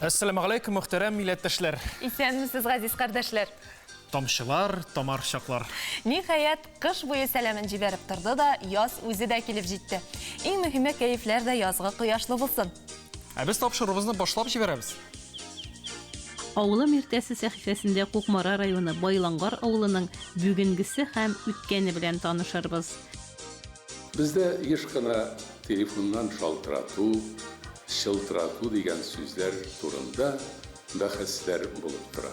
Әссәламегаләйкүм, мөхтәрәм милләттәшләр! Исәнмесез, газиз кардәшләр! Тамчылар, тамар чаклар. Ниһаять, кыш буе сәламен җибәреп торды да, яз үзе дә килеп җитте. Иң мөһиме, кәефләр дә язгы кояшлы булсын. Ә без тапшыруыбызны башлап җибәрәбез. Авылым иртәсе сәхифәсендә Кукмара районы Байлангар авылының бүгенгесе һәм үткәне белән танышырбыз. Бездә еш кына телефоннан шалтырату, чылтырату дигән сүзләр турында бәхәсләр булып тора.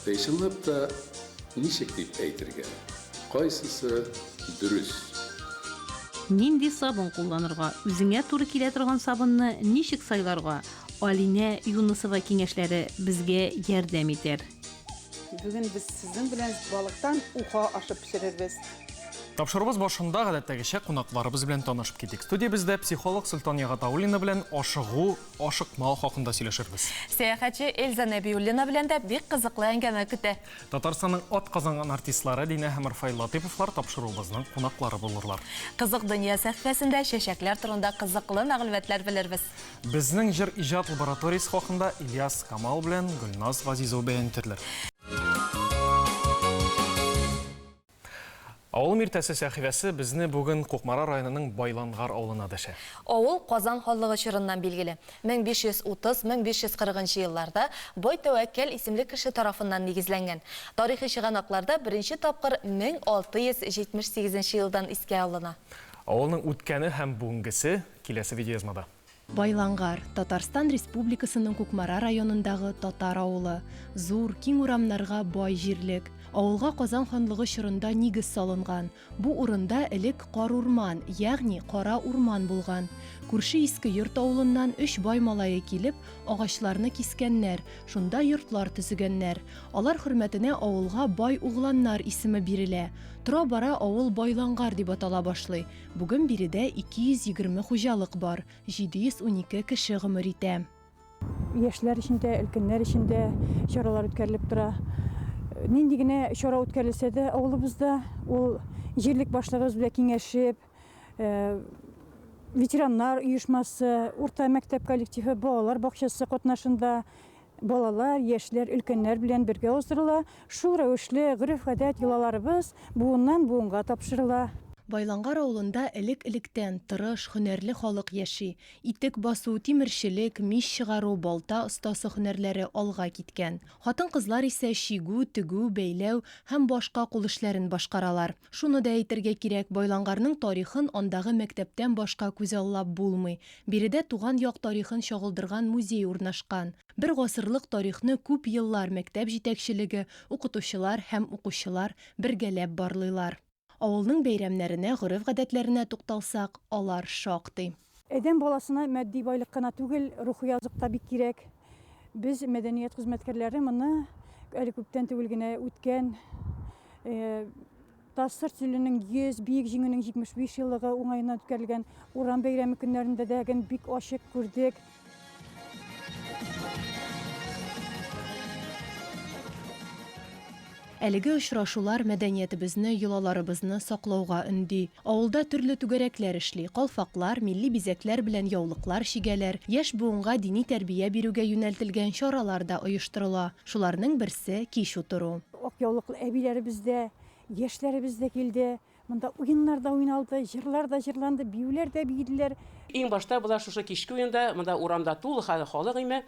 Ә чынлап та ничек дип әйтергә, кайсысы дөрес? Нинди сабын кулланырга, үзеңә туры килә торган сабынны ничек сайларга, Алинә Юнысова киңәшләре безгә ярдәм итәр. Бүген без сезнең белән балыктан уха ашы пешерербез. Тапшыруыбыз башында гадәттәгечә кунакларыбыз белән танышып китик. Студиябездә психолог Солтания Гатауллина белән ашыгу, ашыкмау хакында сөйләшербез. Сәяхәтче Эльза Нәбиуллина белән дә бик кызыклы әңгәмә көтә. Татарстанның атказанган артистлары Динә һәм Рафаэль Латыйповлар тапшыруыбызның кунаклары булырлар. Кызык дөнья сәхифәсендә чәчәкләр турында кызыклы мәгълүматлар белербез. Безнең җыр иҗат лабораториясе хакында Ильяс Камал белән Гөлназ Газизова бәян итерләр. Авылым иртәсе сәхифәсе безне бүген Кукмара районының Байлангар авылына дәшә. Авыл Казан ханлыгы чорыннан билгеле. 1530-1540 нчы елларда Бай Тәвәккәл исемле кеше тарафыннан нигезләнгән. Тарихи чыганакларда беренче тапкыр 1678 нче елдан искә алына. Авылның үткәне һәм бүгенгесе, киләсе видеоязмада. Байлангар, Татарстан Республикасының Кукмара районындагы татар авылы. Зур, киң урамнарга бай җирлек. Авылга Казан ханлыгы чорында нигез салынган. Бу урында элек карурман, ягъни кара урман булган. Күрше Иске Йорт авылыннан өч бай малае килеп, агачларны кискәннәр, шунда йортлар төзегәннәр. Алар хөрмәтенә авылга Бай угланнар исеме бирелә. Тора-бара авыл Байлангар дип атала башлый. Бүген биредә 220 хуҗалык бар, 712 кеше гомер итә. Яшьләр өчен дә, өлкәннәр өчен дә чаралар үткәрелеп тора. Нинди генә чара үткәрелсә дә авылыбызда, ул җирлек башлыгыбыз белән киңәшеп, ветераннар оешмасы, урта мәктәп коллективы, балалар бакчасы катнашында Балалар, яшьләр, өлкәннәр белән бергә уздырыла. Шул рәвешле гореф-гадәт, йолаларыбыз буыннан-буынга тапшырыла. Байлангар авылында элек-электән тырыш, һөнәрле халык яши. Итек басу, тимерчелек, мич чыгару, балта остасы һөнәрләре алга киткән. Хатын-кызлар исә чигү, тегү, бәйләү һәм башка кул эшләрен башкаралар. Шуны да әйтергә кирәк, Байлангарның тарихын андагы мәктәптән башка күзаллап булмый. Биредә туган як тарихын чагылдырган музей урнашкан. Бер гасырлык тарихны күп еллар мәктәп җитәкчелеге, укытучылар һәм укучылар бергәләп барлыйлар. Авылның бәйрәмнәренә, гореф-гадәтләренә тукталсак, алар шактый. Адәм баласына матди байлык кына түгел, рухи азык та бик кирәк. Без, мәдәният хезмәткәрләре, моны әле күптән түгел генә үткән ТАССР төзелүнең 100, Бөек Җиңүнең 75 еллыгы уңаеннан үткәрелгән урам бәйрәме көннәрендә дә ген бик ачык күрдек. Әлеге очрашулар мәдәниятебезне, йолаларыбызны саклауга өнди. Авылда төрле түгәрәкләр эшли, калфаклар, милли бизәкләр белән яулыклар чигәләр, яшь буынга дини тәрбия бирүгә юнәлтелгән чаралар да оештырыла. Шуларның берсе, кич утыру. Ак яулыклы әбиләребез дә, яшьләребез дә килде. Монда уеннар да уйналды, җырлар да җырланды, биюләр дә биеделәр. Иң башта болар шушы кичке уенда, монда урамда тулы халык име.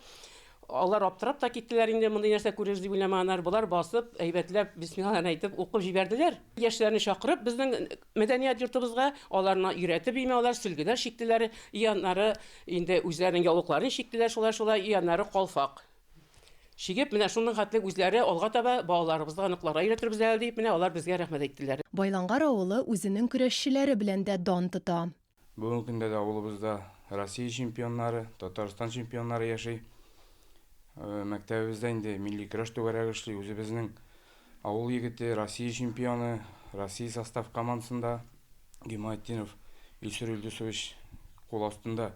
Алар аптырап та киттеләр инде, мондый нәрсә күрербез дип уйламаганнар. Болар басып, әйбәтләп, бисмиллаһларын әйтеп, укып җибәрделәр. Яшьләрне чакырып, безнең мәдәният йортыбызга, аларны өйрәтеп име, алар сөлгеләр чиктеләр, и аннары инде үзләренең яулыкларын чиктеләр шулай-шулай, и аннары калфак. Чигеп, менә шуның хәтле үзләре алга таба балаларыбызга, оныкларга өйрәтербез әле дип, менә алар безгә рәхмәт әйттеләр. Байлангар авылы үзенең көрәшчеләре белән дә дан тота. Бүгенге көндә дә авылыбызда Россия чемпионнары, Татарстан чемпионнары яши. Мәктәбебездә инде милли көрәш түгәрәге эшли. Үзебезнең авыл егете, Россия чемпионы, Россия состав командасында Гимаетдинов Илсур Илдусович кул астында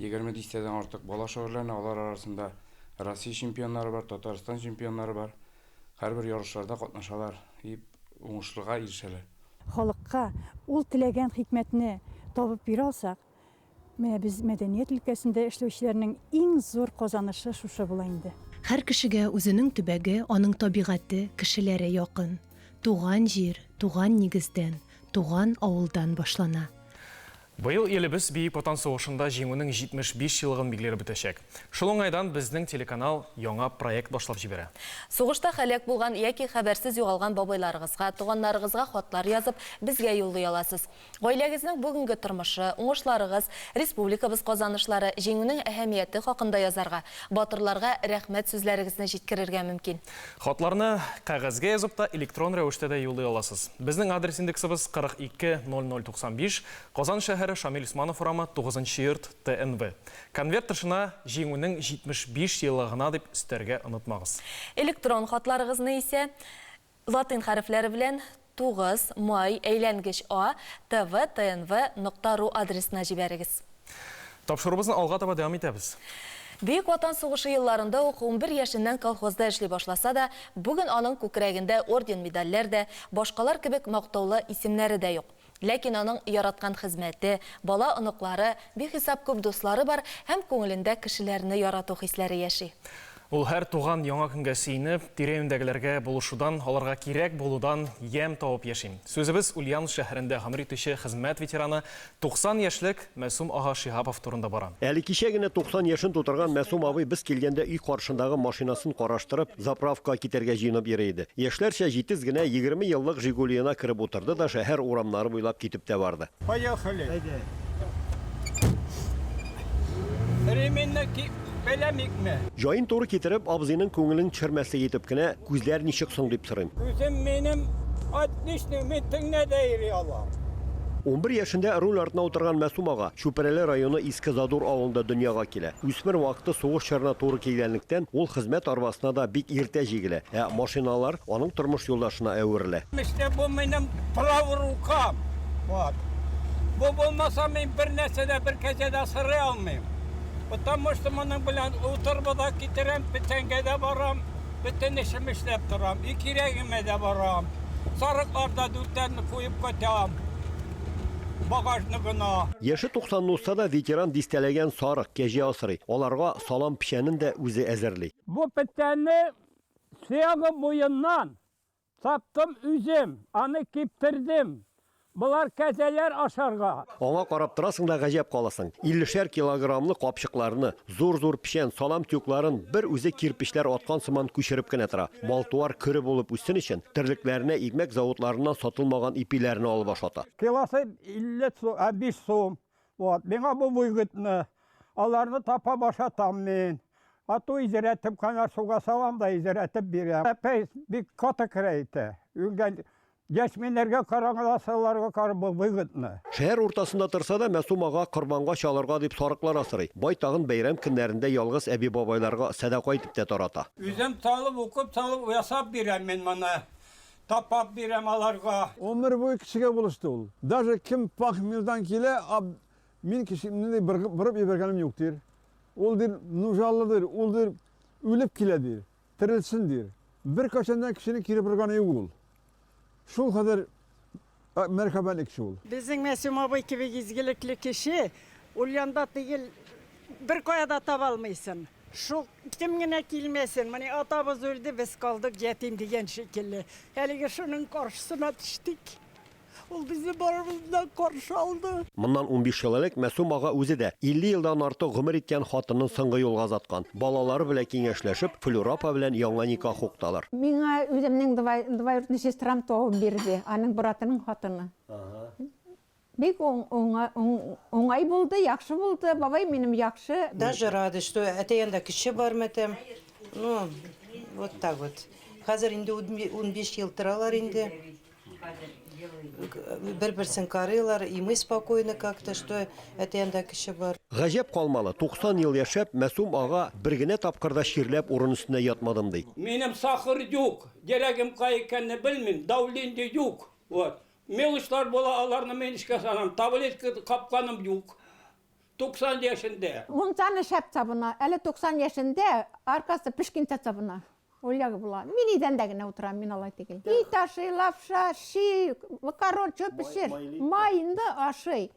20 дистәдән артык бала шөгыльләнә, алар арасында Россия чемпионнары бар, Татарстан чемпионнары бар. Һәрбер ярышларда катнашалар и уңышлыга ирешәләр. Халыкка ул теләгән хикмәтне табып бирә алсак, Менә без мәдәният өлкәсендә эшләүчеләрнең иң зур казанышы шушы була инде. Һәр кешегә үзенең төбәге, аның табигате, кешеләре якын. Туган җир, туган нигездән, туган авылдан башлана. Быел илебез Бөек Ватан сугышында Җиңүнең 75 еллыгын билгеләп үтәчәк. Шул уңайдан безнең телеканал яңа проект башлап җибәрә. Сугышта һәлак булган яки хәбәрсез югалган бабайларыгызга, туганнарыгызга хатлар язып, безгә юллый аласыз. Гаиләгезнең бүгенге тормышы, уңышларыгыз, республикабыз казанышлары, Җиңүнең әһәмияте хакында язарга, батырларга рәхмәт сүзләрегезне җиткерергә мөмкин. Хатларны кәгазьгә язып та, электрон рәвештә дә юллый аласыз. Безнең адрес индексыбыз 42 0095, Казан шәһәре, Шамил Усманов урамы, тугызынчы йорт, ТНВ. Конверт тышына Җиңүнең 75 еллыгына дип өстәргә онытмагыз. Электрон хатларыгызны исә латин хәрефләре белән 9 май әйләнгеч а тв тнв нокта ру адресына җибәрегез. Тапшыруыбызны алга таба дәвам итәбез. Бөек Ватан сугышы елларында ук 11 яшеннән колхозда эшли башласа да, бүген аның күкрәгендә орден-медальләр дә, башкалар кебек мактаулы исемнәре дә юк. Ләкин аның яраткан хезмәте, бала-оныклары, бихисап күп дуслары бар һәм күңелендә кешеләрне ярату хисләре яши. Ул һәр туган яңа көнгә сөенеп, тирә-юньдәгеләргә булышудан, аларга кирәк булудан ямь табып яши. Сүзебез Ульяновск шәһәрендә гомер итүче хезмәт ветераны, 90 яшьлек Мәсум ага Шиһапов турында бара. Әле кичә генә 90 яшен тутырган Мәсум абый без килгәндә өй каршындагы машинасын караштырып, заправкага китәргә җыенып йөри иде. Яшьләрчә җитез генә 20 еллык Жигулиена кереп утырды да шәһәр урамнары буйлап китеп тә барды. Поехали! Әйдә. Ременьне бәйләмикме? Җаен туры китереп, абзыйның күңелен төшермәслек итеп кенә, Күзләр ничек соң, дип сорыйм. Күзем минем отличный, мин төнлә дә йөри алам. 11 яшендә руль артына утырган Мәсум ага Чүпрәле районы Иске Задур авылында дөньяга килә. Үсмер вакыты сугыш чорына туры килгәнлектән, ул хезмәт арбасына да бик иртә җигелә, ә машиналар аның тормыш юлдашына әверелә. Эштә бу минем правый рукам. Вот. Бу булмаса мин бер нәрсә дә, бер кәҗә дә сырый алмыйм. Потому что моның белән утырып да китерәм, печәнгә дә барам. Бөтен эшем эшләп торам, и кирәгемә дә барам. Сарыклар да дүртәрне куеп кайтам багажнигына. Яше туксанны узса да, ветеран дистәләгән сарык, кәҗә асрый. Аларга салам печәнен дә үзе әзерли. Бу печәнне сөяге буеннан Таптым үзем, аны киптердем. Болар кәҗәләр ашарга. Аңа карап торасың да гаҗәп каласың. Иллешәр килограммлы капчыкларны, зур-зур печән, салам тюкларын бер үзе кирпечләр аткан сыман күчереп кенә тора. Мал-туар көре булып үссен өчен, терлекләренә икмәк заводларыннан сатылмаган ипиләрне алып ашата. Килосы 50 сум, ә 5 сум. Вот, миңа бу выгодно. Аларны тапап ашатам мин. А то изерәтеп кайнар суга салам да изерәтеп бирәм. Әпәй бик каты керә итә. Үлгән яшьминнәргә караганда сыларга карап бу выгодно. Шәһәр уртасында торса да, Мәсум ага корбанга чалырга дип сарыклар асрый. Байтагын бәйрәм көннәрендә ялгыз әби-бабайларга сәдака итеп тә тарата. Үзем салып, укып салып ясап бирәм мин моны. Тапап бирәм аларга. Гомер буе кешегә булышты ул. Даже кем похмельдан килә, Мин кешемне ди борып җибәргәнем юк, дир. Ул дир нужалы дир, ул дир үлеп килә дир, терелсен дир. Беркайчан да кешене кире борганы юк ул. Шул кадәр мәрхәмәтле кеше ул. Безнең Мәсүм абый кебек изгелекле кеше Ульянда түгел, беркая да таба алмыйсын. Шул кем генә килмәсен, менә атабыз үлде, без калдык ятим дигән шикелле. Әлеге шуның каршысына төштек. Ул безне барыбызны да каршы алды. Моннан 15 ел элек Мәсум ага үзе дә 50 елдан артык гомер иткән хатынын соңгы юлга озаткан. Балалары белән киңәшләшеп, Флюра апа белән яңа никах укыталар. Миңа үземнең двоюродный сестрам табып бирде, аның братының хатыны. Бик уңай булды, яхшы булды, бабай минем яхшы. Даже рады, что әтәй анда кеше бар мәтәм. Ну, вот так вот. Хәзер инде 15 ел торалар инде. Бер-берсен карыйлар, и мы спокойны как-то, что әти анда кеше бар. Гаҗәп калмалы, 90 ел яшәп, Мәсум ага бер генә тапкыр да чирләп урын өстендә ятмадым, ди. Минем сахар юк, йөрәгем кай икәнне белмим, давление юк. Вот. Мелочлар була, аларны мин эшкә салам, таблетка капканым юк. 90 яшендә. Мунчаны шәп чабына, әле 90 яшендә, аркасы пешкәнчә чабына. Ул ягы була. Мин идәндә генә утырам, мин алай түгел. Ит ашый, лапша, щи, макарон, чё пешер. Майны ашый.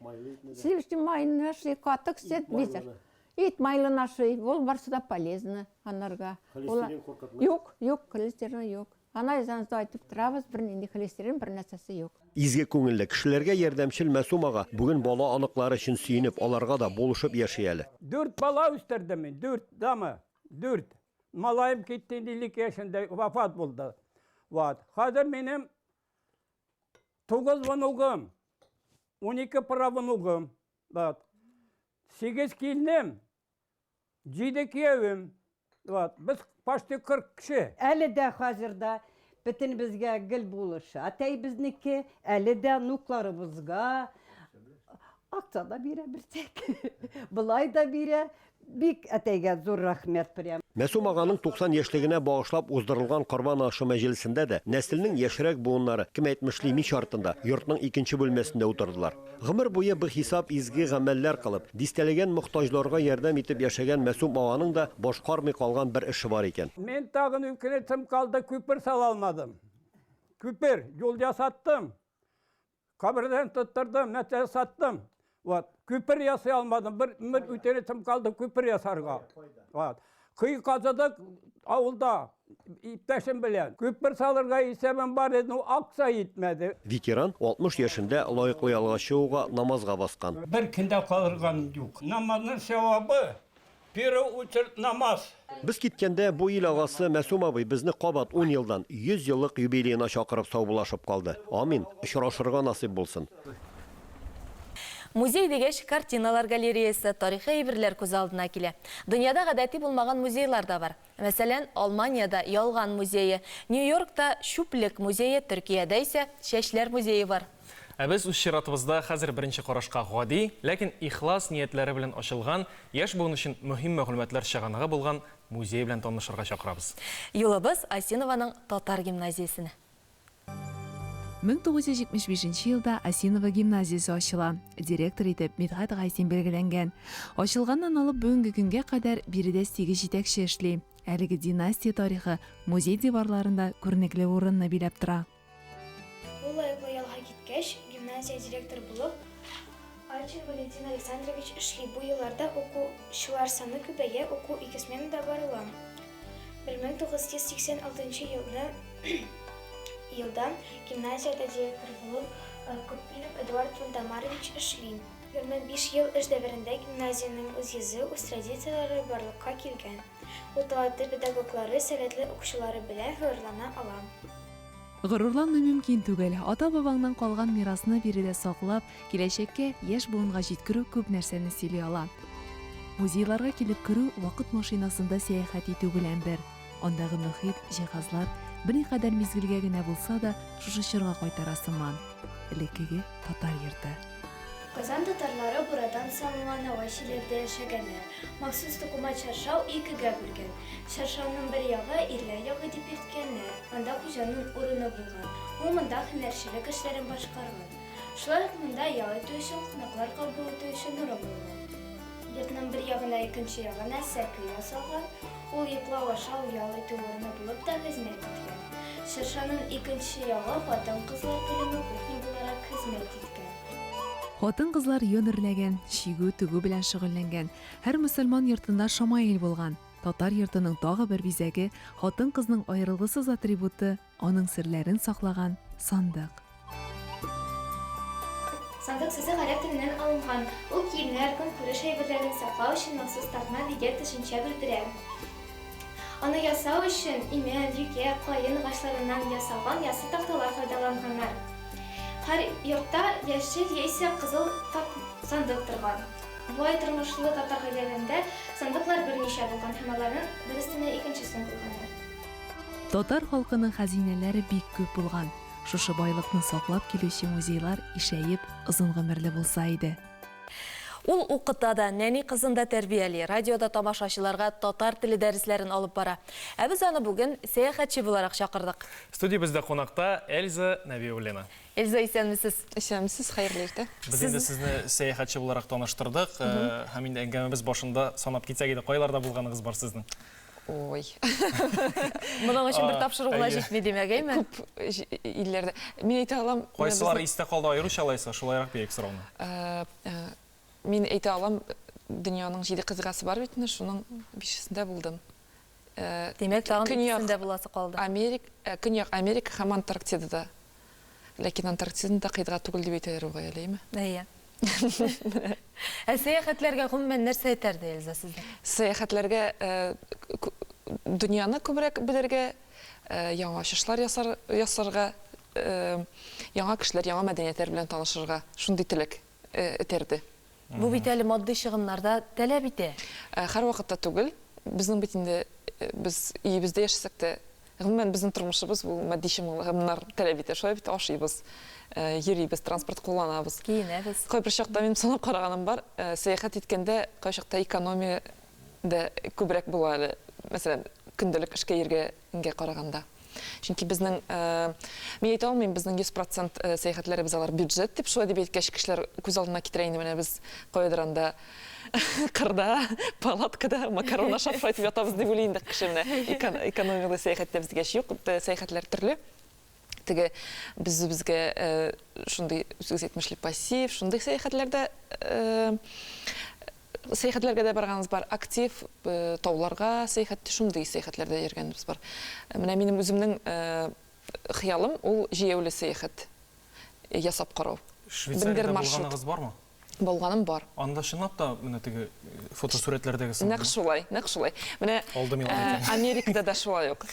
Сливочный майны ашый, катык, сөт, бизер. Ит майлын ашый. Ул барсы да полезно анарга. Холестерин куркытмый? Юк, юк, холестерин юк. Анализларыбызда айтып торабыз, бернинди холестерин, бер нәрсәсе юк. Изге күңелле, кешеләргә ярдәмчел Мәсум ага бүген бала-оныклары өчен сөенеп, аларга да булышып яши әле. Дүрт бала үстердем мин, дүрт, дама, дүрт. Малаем китте инде 52 яшендә, вафат булды. Вот. Хәзер минем 9 внугым, 12 правнугым. Вот. 8 киленем, 7 киявем. Вот. Без почти 40 кеше. Әле дә хәзер дә бөтенебезгә гел булыша. Әтәй безнеке, әле дә внукларыбызга акча да бирә берсәк. Болай да бирә. Бик әтәйгә зур рәхмәт прям. Мәсум аганың 90 яшьлегенә багышлап уздырылган корбан ашы мәҗелесендә дә нәселнең яшьрәк буыннары, кем әйтмешли, мич артында, йортның икенче бүлмәсендә утырдылар. Гомер буе бихисап изге гамәлләр кылып, дистәләгән мохтаҗларга ярдәм итеп яшәгән Мәсум аганың да башкармый калган бер эше бар икән. Мин тагын үкенечем калды, күпер сала алмадым. Күпер, юл ясаттым. Кабердән тоттырдым, нәрсә саттым. Вот. Күпер ясый алмадым. Бер, бер үтересем калды күпер ясарга. Вот. Кый казыдык авылда иптәшем белән. Күпер салырга исәбем бар иде, но акча җитмәде. Ветеран 60 яшендә лаеклы ялга чыгуга намазга баскан. Бер көн дә калырган юк. Намазның сәвабы Первый очередь намаз. Без киткәндә бу ил агасы Мәсум абый безне кабат ун елдан, 100 еллык юбилеена чакырып саубуллашып калды. Амин, очрашырга насыйп булсын. Музей дигәч, картиналар галереясы, тарихи әйберләр күз алдына килә. Дөньяда гадәти булмаган музейлар да бар. Мәсәлән, Алманиядә Ялган музее, Нью-Йоркта Чүплек музее, Төркиядә исә Чәчләр музее бар. Ә без үз чиратыбызда хәзер беренче карашка гади, ләкин ихлас ниятләре белән ачылган, яшь буын өчен мөһим мәгълүматлар чыганагы булган музей белән танышырга чакырабыз. Юлыбыз Осинованың татар гимназиясенә. 1975 нче елда Осиново гимназиясе ачыла. Директор итеп Мидхәт Гайсин билгеләнгән. Ачылганнан алып бүгенге көнгә кадәр биредә сигез җитәкче эшли. Әлеге династия тарихы музей диварларында күренекле урынны биләп тора. Ул лаеклы ялга киткәч, гимназия директоры булып Альчин Валентин Александрович эшли. Бу елларда укучылар саны күбәя, уку ике сменада барыла. 1986 елны елда гимназиядә директор булып Купилов Эдуард Вальдамарович эшли. 25 ел эш дәверендә гимназиянең үз йөзе, үз традицияләре барлыкка килгән. Ул талантлы педагоглары, сәләтле укучылары белән горурлана ала. Горурланмый мөмкин түгел, ата-бабаңнан калган мирасны биредә саклап, киләчәккә, яшь буынга җиткерү күп нәрсәне сөйли ала. Музейларга килеп керү вакыт машинасында сәяхәт итү белән бер. Андагы мохит, җиһазлар, берникадәр мизгелгә генә булса да, шушы чорга кайтара сыман. Элеккеге татар йорты. Казан татарлары бурадан салынган агач өйләрдә яшәгәннәр. Махсус тукыма чаршау икегә бүлгән. Чаршауның бер ягы ирләр ягы дип йөрткәннәр, анда хуҗаның урыны булган, ул монда һөнәрчелек эшләрен башкарган. Шулай ук монда ял итү өчен, кунаклар кабул итү өчен урын булган. Йортның бер ягына икенче ягына сәке ясалган, ул йоклау, ашау, ял итү урыны булып та хезмәт иткән. Чыршаның икенче ягы хатын-кызлар бүлеме, кухня буларак хезмәт иткән. Хатын-кызлар йон эрләгән, чигү, тегү белән шөгыльләнгән. Һәр мөселман йортында шамаил булган. Татар йортының тагы бер бизәге, хатын-кызның аерылгысыз атрибуты, аның серләрен саклаган сандык. Сандык сүзе гарәп теленнән алынган. Ул киемнәр, көнкүреш әйберләрен саклау өчен махсус тартма дигән төшенчә белдерә. Аны ясау өчен имән, юкә, каен агачларыннан ясалган яссы такталар файдаланганнар. Һәр йортта яшел яисә кызыл сандык торган. Бай тормышлы татар гаиләләрендә сандыклар берничә булган һәм аларның бер өстенә икенчесен куйганнар. Татар халкының хәзинәләре бик күп булган. Шушы байлыкны саклап килүче музейлар ишәеп, озын гомерле булса иде. Ул укыта да, нәни кызын да тәрбияли, радиода тамашачыларга татар теле дәресләрен алып бара. Ә без аны бүген сәяхәтче буларак чакырдык. Студиябездә кунакта Эльза Нәбиуллина. Эльза, исәнмесез. Исәнмесез, хәерле иртә. Без инде сезне сәяхәтче буларак таныштырдык. Һәм инде әңгәмәбез башында санап китсәк иде, кайларда булганыгыз бар сезнең? Ой. Моның өчен бер тапшыру гына җитми, димәк, әйме? Күп илләрдә. Мин әйтә алам. Кайсылары истә калды аеруча алайса, шулайрак бирик сорауны. Мин әйтә алам, дөньяның җиде кызгасы бар бит инде, шуның бишесендә булдым. Димәк, тагын икесендә буласы калды. Америк, Көньяк Америка һәм Антарктидада. Ләкин Антарктиданы да кыйтга түгел дип әйтәләр бугай әле, әйеме? Әйе. Ә сәяхәтләргә гомумән нәрсә этәрде, Эльза, сезне? Сәяхәтләргә дөньяны күбрәк белергә, яңа ачышлар ясар, ясарга, яңа кешеләр, яңа мәдәниятләр белән танышырга, шундый теләк этәрде. Бу бит әле матди чыгымнар да таләп итә. Һәрвакытта түгел. Безнең бит инде без өебездә яшәсәк тә, гомумән, безнең тормышыбыз бу матди чыгымнар таләп итә. Шулай бит, ашыйбыз, йөрибез, транспорт кулланабыз. Киенәбез. Кайбер чакта минем санап караганым бар, сәяхәт иткәндә кайчакта экономия дә күбрәк була әле. Мәсәлән, көндәлек эшкә йөргәнгә караганда. Чөнки безнең, мин әйтә алмыйм, безнең 100 процент сәяхәтләребез алар бюджет дип, шулай дип әйткәч, кешеләр күз алдына китерә инде, менә без каядыр анда кырда, палаткада макарон ашап шулай итеп ятабыз дип уйлый инде кеше менә экономияле сәяхәт итәбез дигәч. Юк, сәяхәтләр төрле. Теге без үзебезгә шундый, үзегез әйтмешли, пассив, шундый сәяхәтләрдә Сәяхәтләргә дә барганыбыз бар, актив тауларга сәяхәт, шундый сәяхәтләрдә йөргәнебез бар. Менә минем үземнең хыялым ул җәяүле сәяхәт ясап карау. Швейцариядә булганыгыз бармы? Булганым бар. Анда чынлап та менә теге фотосурәтләрдәге сыман. Нәкъ шулай, нәкъ шулай. Менә Америкада да шулай ук.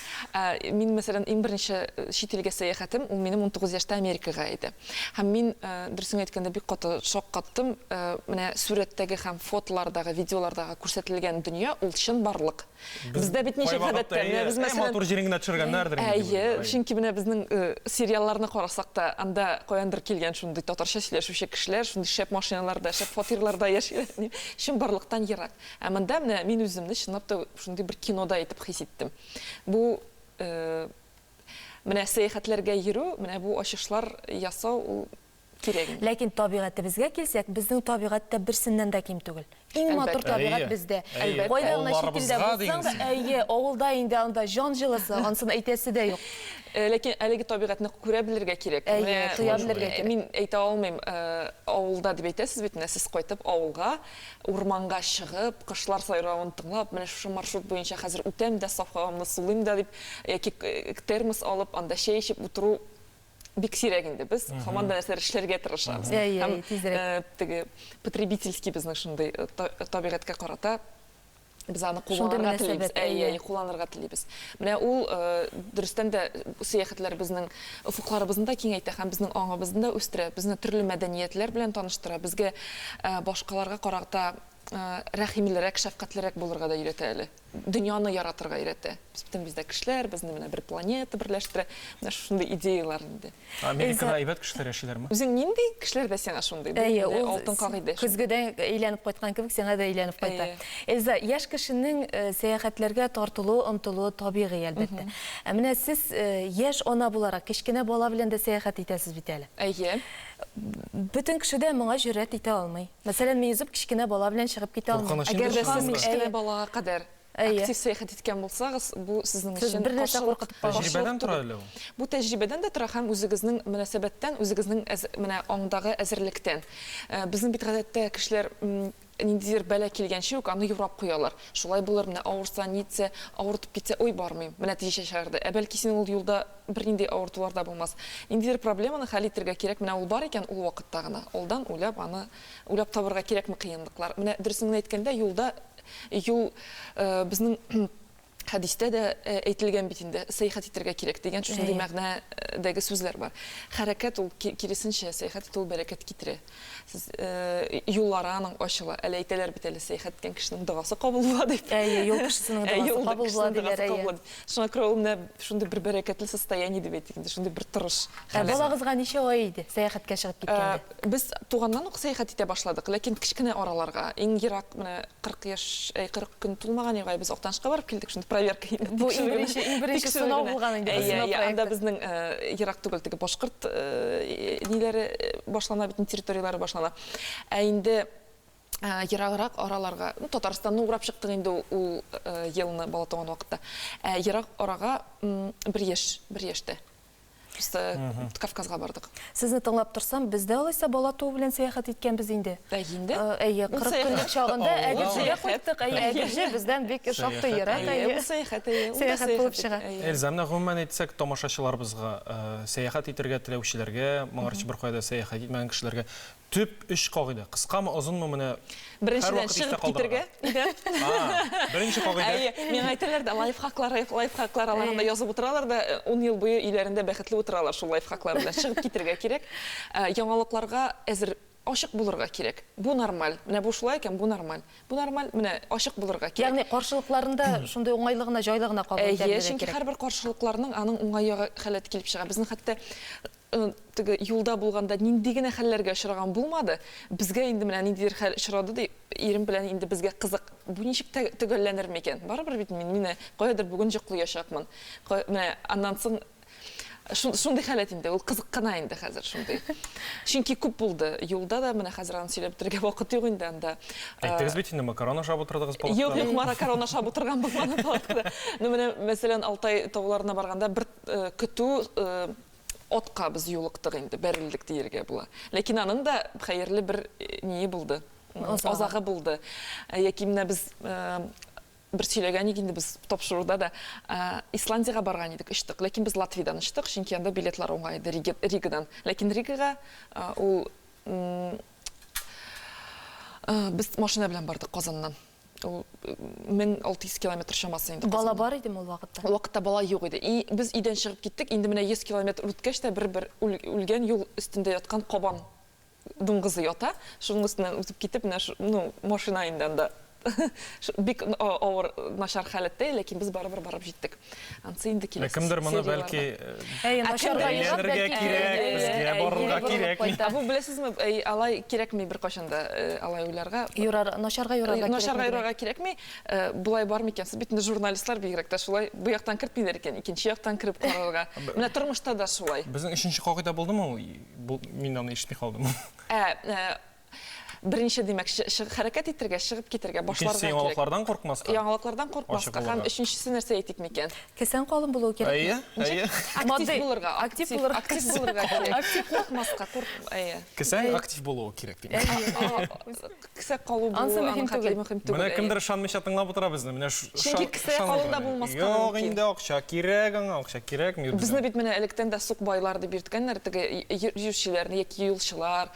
Мин, мәсәлән, иң беренче чит илгә сәяхәтем ул минем 19 яшьтә Америкага иде. Һәм мин, дөресен әйткәндә, бик каты шаккаттым. Менә сурәттәге һәм фотолардагы, видеолардагы күрсәтелгән дөнья ул чынбарлык. Бездә бит ничек гадәттә, менә без, мәсәлән, матур җирен генә төшергәннәрдер инде. Әйе, чөнки менә безнең сериалларны карасак та, анда каяндыр килгән шундый татарча сөйләшүче кешеләр, шундый шәп машиналарда, шәп фатирларда яшиләр. Чынбарлыктан ерак. Ә монда менә мин үземне чынлап та шундый бер кинода итеп хис иттем. Бу Менә сәяхәтләргә йөрү, менә бу ачышлар ясау ул кирәк инде. Ләкин табигатебезгә килсәк, безнең табигать тә берсеннән дә ким түгел. Иң матур табигать бездә. Кайда гына чит илдә булсаң да, әйе, авылда инде анда җан җылысы, ансын әйтәсе дә юк. Ләкин әлеге табигатьне күрә белергә кирәк. Әйе, тоя белергә кирәк. Мин әйтә алмыйм, авылда дип әйтәсез бит, менә сез кайтып авылга, урманга чыгып, кошлар сайравын тыңлап, менә шушы маршрут буенча хәзер үтәм дә, саф һавамны сулыйм да дип, яки термос алып, анда чәй эчеп утыру бик сирәк инде. Без һаман да нәрсәдер эшләргә тырышабыз. Һәм теге потребительский безнең шундый табигатькә карата без аны кулланырга телибез. Әйе, әйе, кулланырга телибез. Менә ул дөрестән дә сәяхәтләр безнең офыкларыбызны да киңәйтә һәм безнең аңыбызны да үстерә, безне төрле мәдәниятләр белән таныштыра, безгә башкаларга карата рәхимлерәк, шәфкатьлерәк булырга да өйрәтә әле. Дөньяны яратырга өйрәтә. Без бөтен без дә кешеләр, безне менә бер планета берләштерә. Менә шушындый идеялар инде. Америкада әйбәт кешеләр яшиләрме? Үзең нинди, кешеләр дә сиңа шундый. Бу Әйе, инде ул алтын кагыйдә шул. көзгедән әйләнеп кайткан кебек сиңа да әйләнеп кайта. Әйе. Эльза, яшь кешенең сәяхәтләргә тартылуы, омтылуы табигый, әлбәттә. Ә менә сез яшь ана буларак, кечкенә бала белән дә сәяхәт итәсез бит әле. Әйе. Бөтен кеше дә моңа җөрьәт итә алмый. Мәсәлән, мин үзем кечкенә бала белән чыгып китә алмыйм. Куркыныч инде Әгәр дә сез чынлап. кечкенә Әйе. балага кадәр Әйе. актив сәяхәт иткән булсагыз, бу сезнең Сез өчен бер нәрсә каршылык, куркытып калмый. каршылык Тәҗрибәдән тора түгел. әле ул. Бу тәҗрибәдән дә тора һәм үзегезнең мөнәсәбәттән, үзегезнең әз, менә аңдагы әзерлектән. Безнең бит гадәттә кешеләр ниндидер бәла килгәнче үк аны юрап куялар. Шулай булыр, менә авырса, нитсә, авыртып китсә, ой, бармыйм, менә нәтиҗә чыгарды. Ә бәлки синең ул юлда бернинди авыртулар да булмас. Ниндидер проблеманы хәл итергә кирәк, менә ул бар икән, ул вакытта гына. Алдан уйлап аны, уйлап табырга кирәкме кыенлыклар. Менә дөресен генә әйткәндә, юлда, юл безнең хәдистә дә әйтелгән бит инде, сәяхәт итәргә кирәк дигән шушындый мәгънәдәге сүзләр бар. Хәрәкәт ул киресенчә, сәяхәт итү ул бәрәкәт китерә. Сез юллары аның ачыла. Әле әйтәләр бит әле, сәяхәт иткән кешенең догасы кабул була дип. Әйе, юл кешесенең догасы кабул була диләр, әйе. Шуңа күрә ул менә шундый бер бәрәкәтле состояние дип әйтик инде, шундый бер торыш. Ә балагызга ничә ай иде сәяхәткә чыгып киткәндә? Без туганнан ук сәяхәт итә башладык, ләкин кечкенә араларга. Иң ерак менә 40 яшь, әй, 40 көн тулмаган югай, без Актанышка барып килдек, шундый проверка инде. Бу иң беренче, иң беренче сынау булган инде, бу сынау проекты. Анда безнең ерак түгел теге башкорт ниләре башлана бит, территорияләре башлана. Ә инде. Ераграк араларга, ну, Татарстанны урап чыктык инде ул елны бала туган вакытта. Ә ерак арага бер яшь, бер яшьтә. Просто Кавказга бардык. Сезне тыңлап торсам, без дә алайса бала туу белән сәяхәт иткәнбез инде. Әй инде. Әйе, 40 көнлек чагында Әгерҗегә кайттык. Әйе, Әгерҗе бездән бик шактый ерак. Әйе, ул сәяхәт, әйе. Сәяхәт булып чыга. Эльза, менә гомумән әйтсәк, тамашачыларыбызга, сәяхәт итәргә теләүчеләргә, моңарчы беркая да сәяхәт итмәгән кешеләргә Төп өч кагыйдә. Кыскамы, озынмы, менә Беренчедән, һәрвакыт истә чыгып китергә өйдән. Беренче кагыйдә. Әйе, миңа әйтәләр дә, лайфхаклар, лайфхаклар, алар анда язып утыралар да, ун ел буе өйләрендә бәхетле утыралар шул лайфхаклар белән. Чыгып китергә кирәк. Яңалыкларга әзер, ачык булырга кирәк. Бу нормаль. Менә бу шулай икән, бу нормаль. Бу нормаль, менә ачык булырга кирәк. Ягъни каршылыкларны да шундый уңайлы гына, җайлы гына кабул итә Әйе, белергә чөнки кирәк. һәрбер каршылыкларның аның уңай ягы халәте килеп чыга. Безнең хәтта теге юлда булганда нинди генә хәлләргә очраган булмады. Безгә инде менә ниндидер хәл очрады ди, ирем белән инде безгә кызык, бу ничек төгәлләнер микән? Барыбер бит мин менә каядыр бүген йоклыячакмын. Менә аннан соң шундый халәт инде, ул кызык кына инде хәзер шундый. Чөнки күп булды юлда да, менә хәзер аны сөйләп бетерергә вакыт юк инде анда. Әйттегез бит инде, макарон ашап утырдыгыз палаткада. Юк, юк, макарон ашап утырган булмады палаткада. Ну менә, мәсәлән, Алтай тауларына барганда бер көтү атка без юлыктык инде, бәрелдек диергә була. Ләкин аның да хәерле бер ние булды, азагы булды. Яки менә без бер сөйләгән идек инде без тапшыруда да, Исландиягә барган идек, очтык. Ләкин без Латвиядән очтык, чөнки анда билетлар уңай иде Ригадан. Ләкин Ригага ул без машина белән бардык Казаннан. Ул 1600 километр чамасы инде. Бала бар идеме ул вакытта? Ул вакытта бала юк иде. И без өйдән чыгып киттек, инде менә 100 километр үткәч тә бер-бер үлгән юл өстендә яткан кабан дуңгызы ята. Шуның өстеннән үтеп китеп, менә ну, машина инде анда бик авыр, начар халәттә, ләкин без барыбер барып җиттек. Ансы инде киләсе Ә кемдер моны бәлки әйләнергә кирәк, безгә барырга кирәкми. Ә бу беләсезме, алай кирәкми беркайчан да алай уйларга. Юрар, начарга юрарга кирәкми. Начарга юрарга кирәкми. Болай бар микән? Сез бит инде журналистлар бигрәк тә шулай бу яктан кертмиләр икән, икенче яктан кереп карарга. Менә тормышта да шулай. Безнең өченче кагыйдә булдымы ул? Мин аны ишетми калдым. Ә, Беренче, димәк, хәрәкәт итергә, чыгып китергә, башларга кирәк. Икенчесе, яңалыклардан куркмаска. Яңалыклардан куркмаска. Һәм өченчесе нәрсә әйтик микән? Кесәң калын булуы кирәк. Әйе, әйе. Актив булырга, актив булырга, актив булырга кирәк. Актив куркмаска, курк, әйе. Кесәң актив булуы кирәк, димәк. Кесә калу булуы аның хәтле мөһим түгел. Менә кемдер ышанмыйча тыңлап утыра безне. Менә Чөнки кесә калын да булмаска мөмкин. Юк инде, акча кирәк аңа, акча кирәкми. Безне бит менә электән дә сукбайлар дип йөрткәннәр, теге йөрүчеләрне яки юлчылар.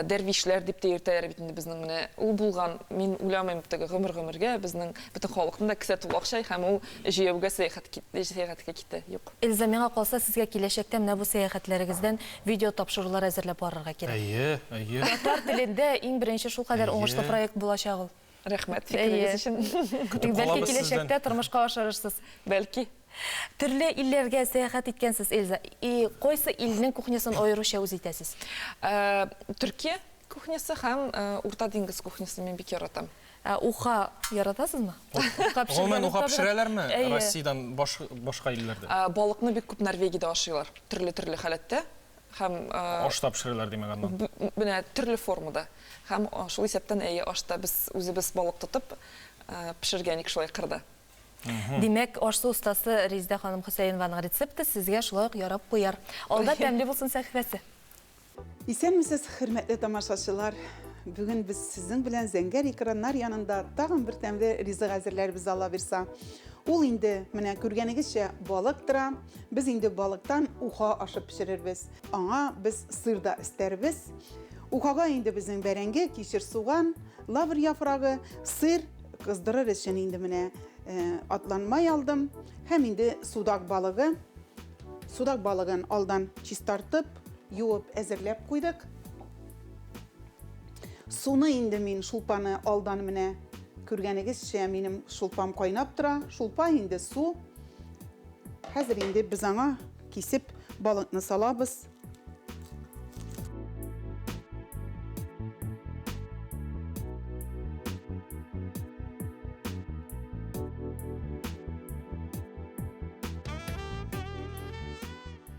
Дәрвишләр дип тә йөртәләр бит инде безнең менә. Ул булган, мин уйламыйм, теге гомер-гомергә безнең бөтен халыкның да кесә тулы акча һәм ул җәяүгә сәяхәт сәяхәткә китә. Юк. Эльза, миңа калса, сезгә киләчәктә менә бу сәяхәтләрегездән видеотапшырулар әзерләп барырга кирәк. Әйе, әйе. Татар телендә иң беренче шулкадәр уңышлы проект булачак ул. Рәхмәт фикерегез өчен. Көтеп Бәлки калабыз сездән. киләчәктә тормышка ашырырсыз. Бәлки. Төрле илләргә сәяхәт иткәнсез, Эльза. И кайсы илнең кухнясын аеруча үз итәсез? Төркия кухнясы һәм Урта диңгез кухнясын мин бик яратам. Ә уха яратасызмы? Уха Гомумән, уха пешерәләрме Әйе. Россиядән башка илләрдә? Балыкны бик күп Норвегиядә ашыйлар. Төрле-төрле халәттә. Һәм Аш та пешерәләр, димәк, аннан. Менә төрле формада. Һәм шул исәптән, әйе, аш та. Без үзебез балык тотып пешергән идек шулай кырда. Димәк, аш-су остасы Резидә ханым Хөсәенованың рецепты сезгә шулай ук ярап куяр. Алда тәмле булсын сәхифәсе. Исәнмесез, хөрмәтле тамашачылар! Бүген без сезнең белән зәңгәр экраннар янында тагын бер тәмле ризык әзерләрбез, Алла бирса. Ул инде, менә күргәнегезчә, балык тора. Без инде балыктан уха ашы пешерербез. Аңа без сыр да өстәрбез. Ухага инде безнең бәрәңге, кишер, суган, лавр яфрагы, сыр кыздырыр өчен инде менә атланмай алдым. Һәм инде судак балыгы. Судак балыгын алдан чистартып, юып, әзерләп куйдык. Суны инде мин шулпаны алдан менә күргәнегезчә минем шулпам кайнап тора. Шулпа инде су. Хәзер инде без аңа кисеп балыкны салабыз.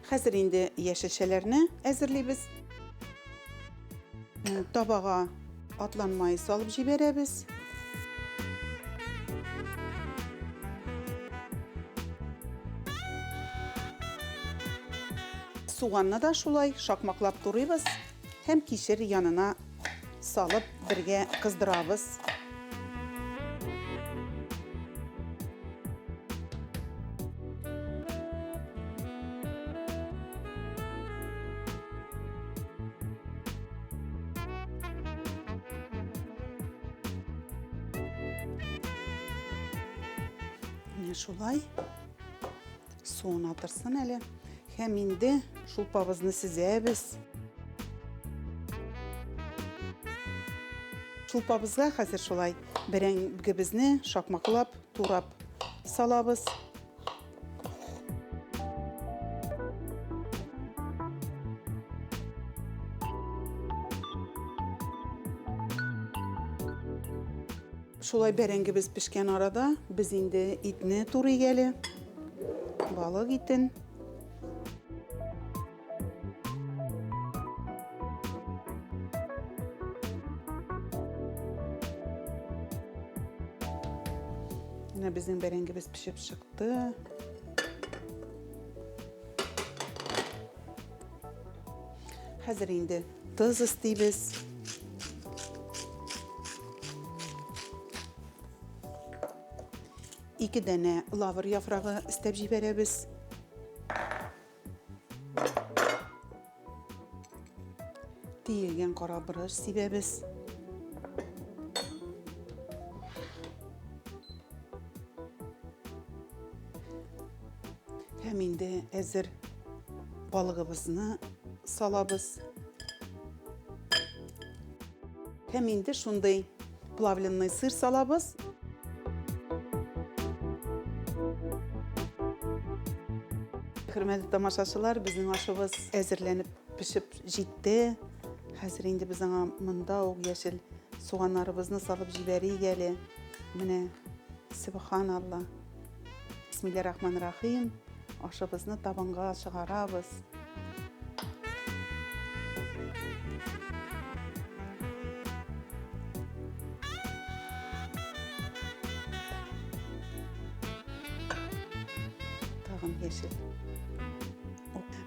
Хәзер инде яшелчәләрне әзерлибез. Табага Атлан мае салып җибәрәбез. Суганны да шулай шакмаклап турыйбыз һәм кишер янына салып бергә кыздырабыз. Менә шулай суына торсын әле. Һәм инде шулпабызны сөзәбез. Шулпабызга хәзер шулай бәрәңгебезне шакмаклап турап салабыз. Шулай бәрәңгебез пешкән арада без инде итне турыйк әле. Балык итен. Менә безнең бәрәңгебез пешеп чыкты. Хәзер инде тоз өстибез. Ике данә лавр яфрагы өстәп җибәрәбез. Төелгән кара борыч сибәбез. Һәм инде әзер балыгыбызны салабыз. Һәм инде шундый плавленный сыр салабыз. Хөрмәтле тамашачылар, безнең ашыбыз әзерләнеп пешеп җитте. Хәзер инде без аңа монда ук яшел суганнарыбызны салып җибәрик әле. Менә, сөбханалла. Бисмилләһир-рахманир-рахим. Ашыбызны табынга чыгарабыз. Тагын яшел.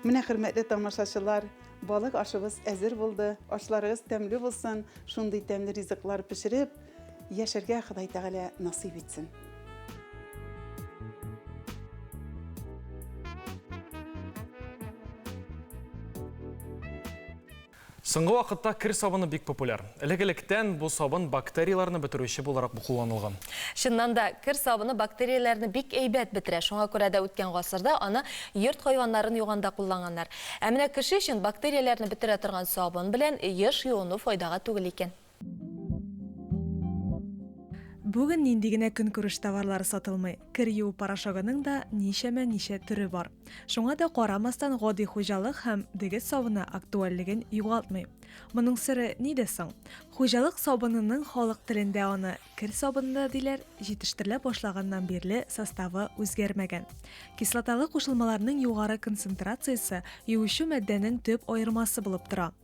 Менә, хөрмәтле тамашачылар, балык ашыбыз әзер булды. Ашларыгыз тәмле булсын. Шундый тәмле ризыклар пешереп, яшәргә Ходай Тәгалә насыйп итсен. Соңгы вакытта кер сабыны бик популяр. Элек-электән бу сабын бактерияләрне бетерүче буларак кулланылган. Чыннан да, кер сабыны бактерияләрне бик әйбәт бетерә. Шуңа күрә дә үткән гасырда аны йорт хайваннарын юганда кулланганнар. Ә менә кеше өчен бактерияләрне бетерә торган сабын белән еш юыну файдага түгел икән. Бүген нинди генә көнкүреш товарлары сатылмый. Кер юу порошогының да ничәмә-ничә төре бар. Шуңа да карамастан гади хуҗалык һәм дегет сабыны актуальлеген югалтмый. Моның сере нидә соң? Хуҗалык сабынының халык телендә аны кер сабыны да диләр, җитештерелә башлаганнан бирле составы үзгәрмәгән. Кислоталы кушылмаларның югары концентрациясе юучы матдәнең төп аермасы булып тора.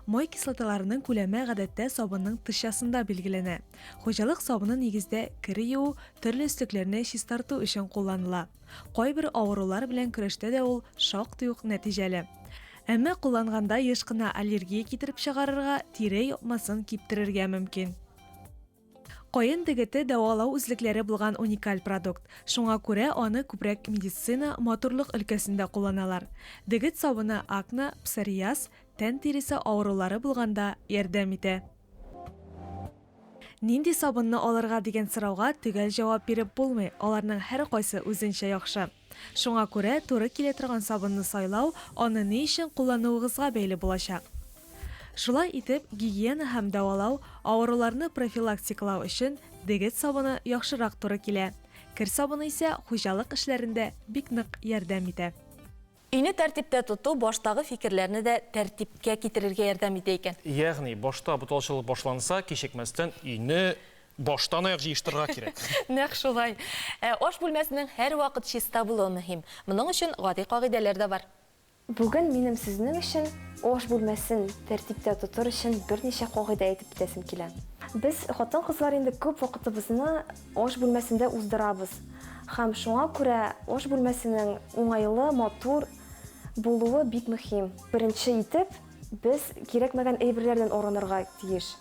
Май кислоталарының күләме гадәттә сабынның тышчасында билгеләнә. Хуҗалык сабыны нигездә кер юу, төрле өслекләрне чистарту өчен кулланыла. Кайбер авырулар белән көрәштә дә ул шактый ук нәтиҗәле. Әмма кулланганда еш кына аллергия китереп чыгарырга, тире япмасын киптерергә мөмкин. Каен дегете дәвалау үзлекләре булган уникаль продукт. Шуңа күрә аны күбрәк медицина, матурлык өлкәсендә кулланалар. Дегет сабыны акне, псориаз, тән тиресе авырулары булганда ярдәм итә. Нинди сабынны алырга дигән сорауга төгәл җавап биреп булмый, аларның һәркайсы үзенчә яхшы. Шуңа күрә туры килә торган сабынны сайлау аны ни өчен куллануыгызга бәйле булачак. Шулай итеп, гигиена һәм дәвалау, авыруларны профилактикалау өчен дегет сабыны яхшырак туры килә. Кер сабыны исә хуҗалык эшләрендә бик нык ярдәм итә. Өйне тәртиптә тоту баштагы фикерләрне дә тәртипкә китерергә ярдәм итә икән. Ягъни, башта буталчылык башланса, кичекмәстән өйне Баштан аяк җыештырырга кирәк. Нәкъ шулай. Ә аш бүлмәсенең һәрвакыт чиста булуы мөһим. Моның өчен гади кагыйдәләр дә бар. Бүген минем сезнең өчен аш бүлмәсен тәртиптә тотыр өчен берничә кагыйдә әйтеп китәсем килә. Без, хатын-кызлар инде күп вакытыбызны аш бүлмәсендә уздырабыз. Һәм шуңа күрә аш бүлмәсенең уңайлы, матур булуы бик мөһим. Беренче итеп, без кирәкмәгән әйберләрдән арынырга тиеш.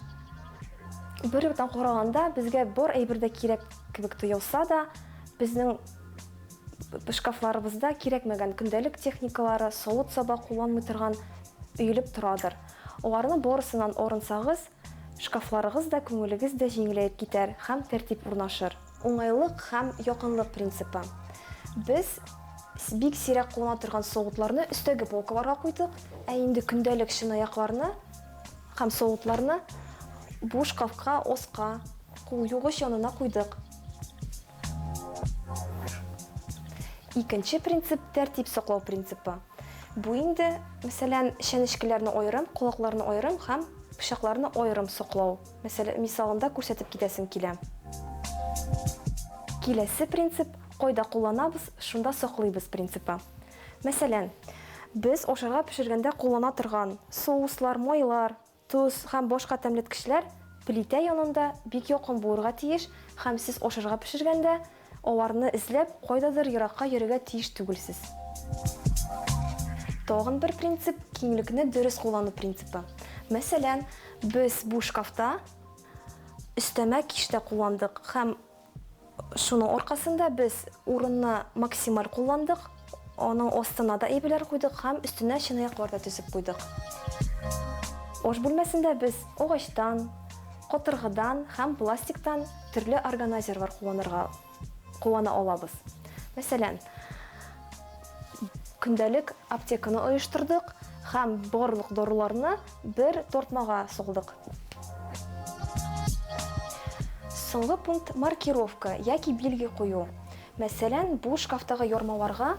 Бер яктан караганда, безгә бар әйбер дә кирәк кебек тоелса да, безнең шкафларыбызда кирәкмәгән көндәлек техникалары, савыт-саба кулланмый торган өелеп торадыр. Аларны барысыннан арынсагыз, шкафларыгыз да, күңелегез дә җиңеләеп китәр һәм тәртип урнашыр. Уңайлык һәм якынлык принципы. Без бик сирәк куллана торган савытларны өстәге полкаларга куйдык, ә инде көндәлек чынаякларны һәм савытларны бу шкафка, аска, кул югыч янына куйдык. Икенче принцип, тәртип саклау принципы. Бу инде, мәсәлән, чәнечкеләрне аерым, колакларны аерым һәм пычакларны аерым саклау мәсәлә, мисалында күрсәтеп китәсем килә. Киләсе принцип, кайда кулланабыз, шунда саклыйбыз принципы. Мәсәлән, без ашарга пешергәндә куллана торган соуслар, майлар, Тоз һәм башка тәмлеткечләр плитә янында бик якын булырга тиеш һәм сез ашарга пешергәндә аларны эзләп кайдадыр еракка йөрергә тиеш түгелсез. Тагын бер принцип, киңлекне дөрес куллану принципы. Мәсәлән, без бу шкафта өстәмә киштә кулландык һәм Шуның аркасында без урынны максималь кулландык, аның астына да әйберләр куйдык һәм өстенә чынаяклар да төзеп куйдык. Аш бүлмәсендә без агачтан, катыргыдан һәм пластиктан төрле органайзерлар кулланырга куллана алабыз. Мәсәлән, көндәлек аптеканы оештырдык һәм барлык даруларны бер тартмага салдык. Соңгы пункт, маркировка яки билге кую. Мәсәлән, бу шкафтагы ярмаларга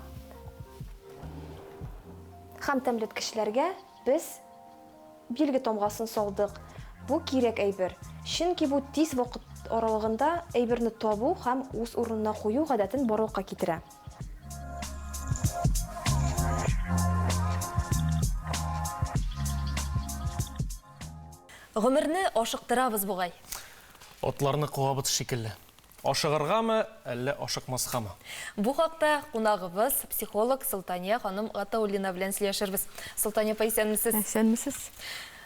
һәм тәмлеткечләргә без билге тамгасын салдык. Бу кирәк әйбер, чөнки бу тиз вакыт аралыгында әйберне табу һәм үз урынына кую гадәтен барлыкка китерә. Гомерне ашыктырабыз бугай. Атларны куабыз шикелле. Ашыгыргамы, әллә ашыкмаскамы? Бу хакта кунагыбыз, психолог Солтания ханым Гатауллина белән сөйләшербез. Солтания апа, исәнмесез. Исәнмесез.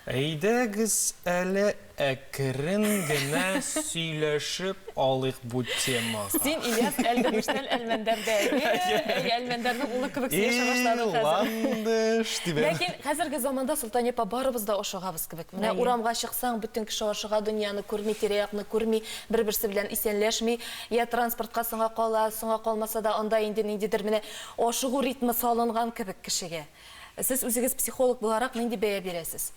Әйдәгез әле әкрен генә сөйләшеп алыйк бу темага. Син, Ильяс, Әлдермештән Әлмәндәрдәге, әйе, Әлмәндәрнең улы кебек сөйләшә башладың хәзер. Ландыш дип. Ләкин хәзерге заманда, Солтания апа, барыбыз да ашыгабыз кебек. Менә урамга чыксаң, бөтен кеше ашыга, дөньяны күрми, тирә-якны күрми, бер-берсе белән исәнләшми. Я транспортка соңга кала, соңга калмаса да, анда инде ниндидер менә ашыгу ритмы салынган кебек кешегә. Сез үзегез психолог буларак нинди бәя бирәсез?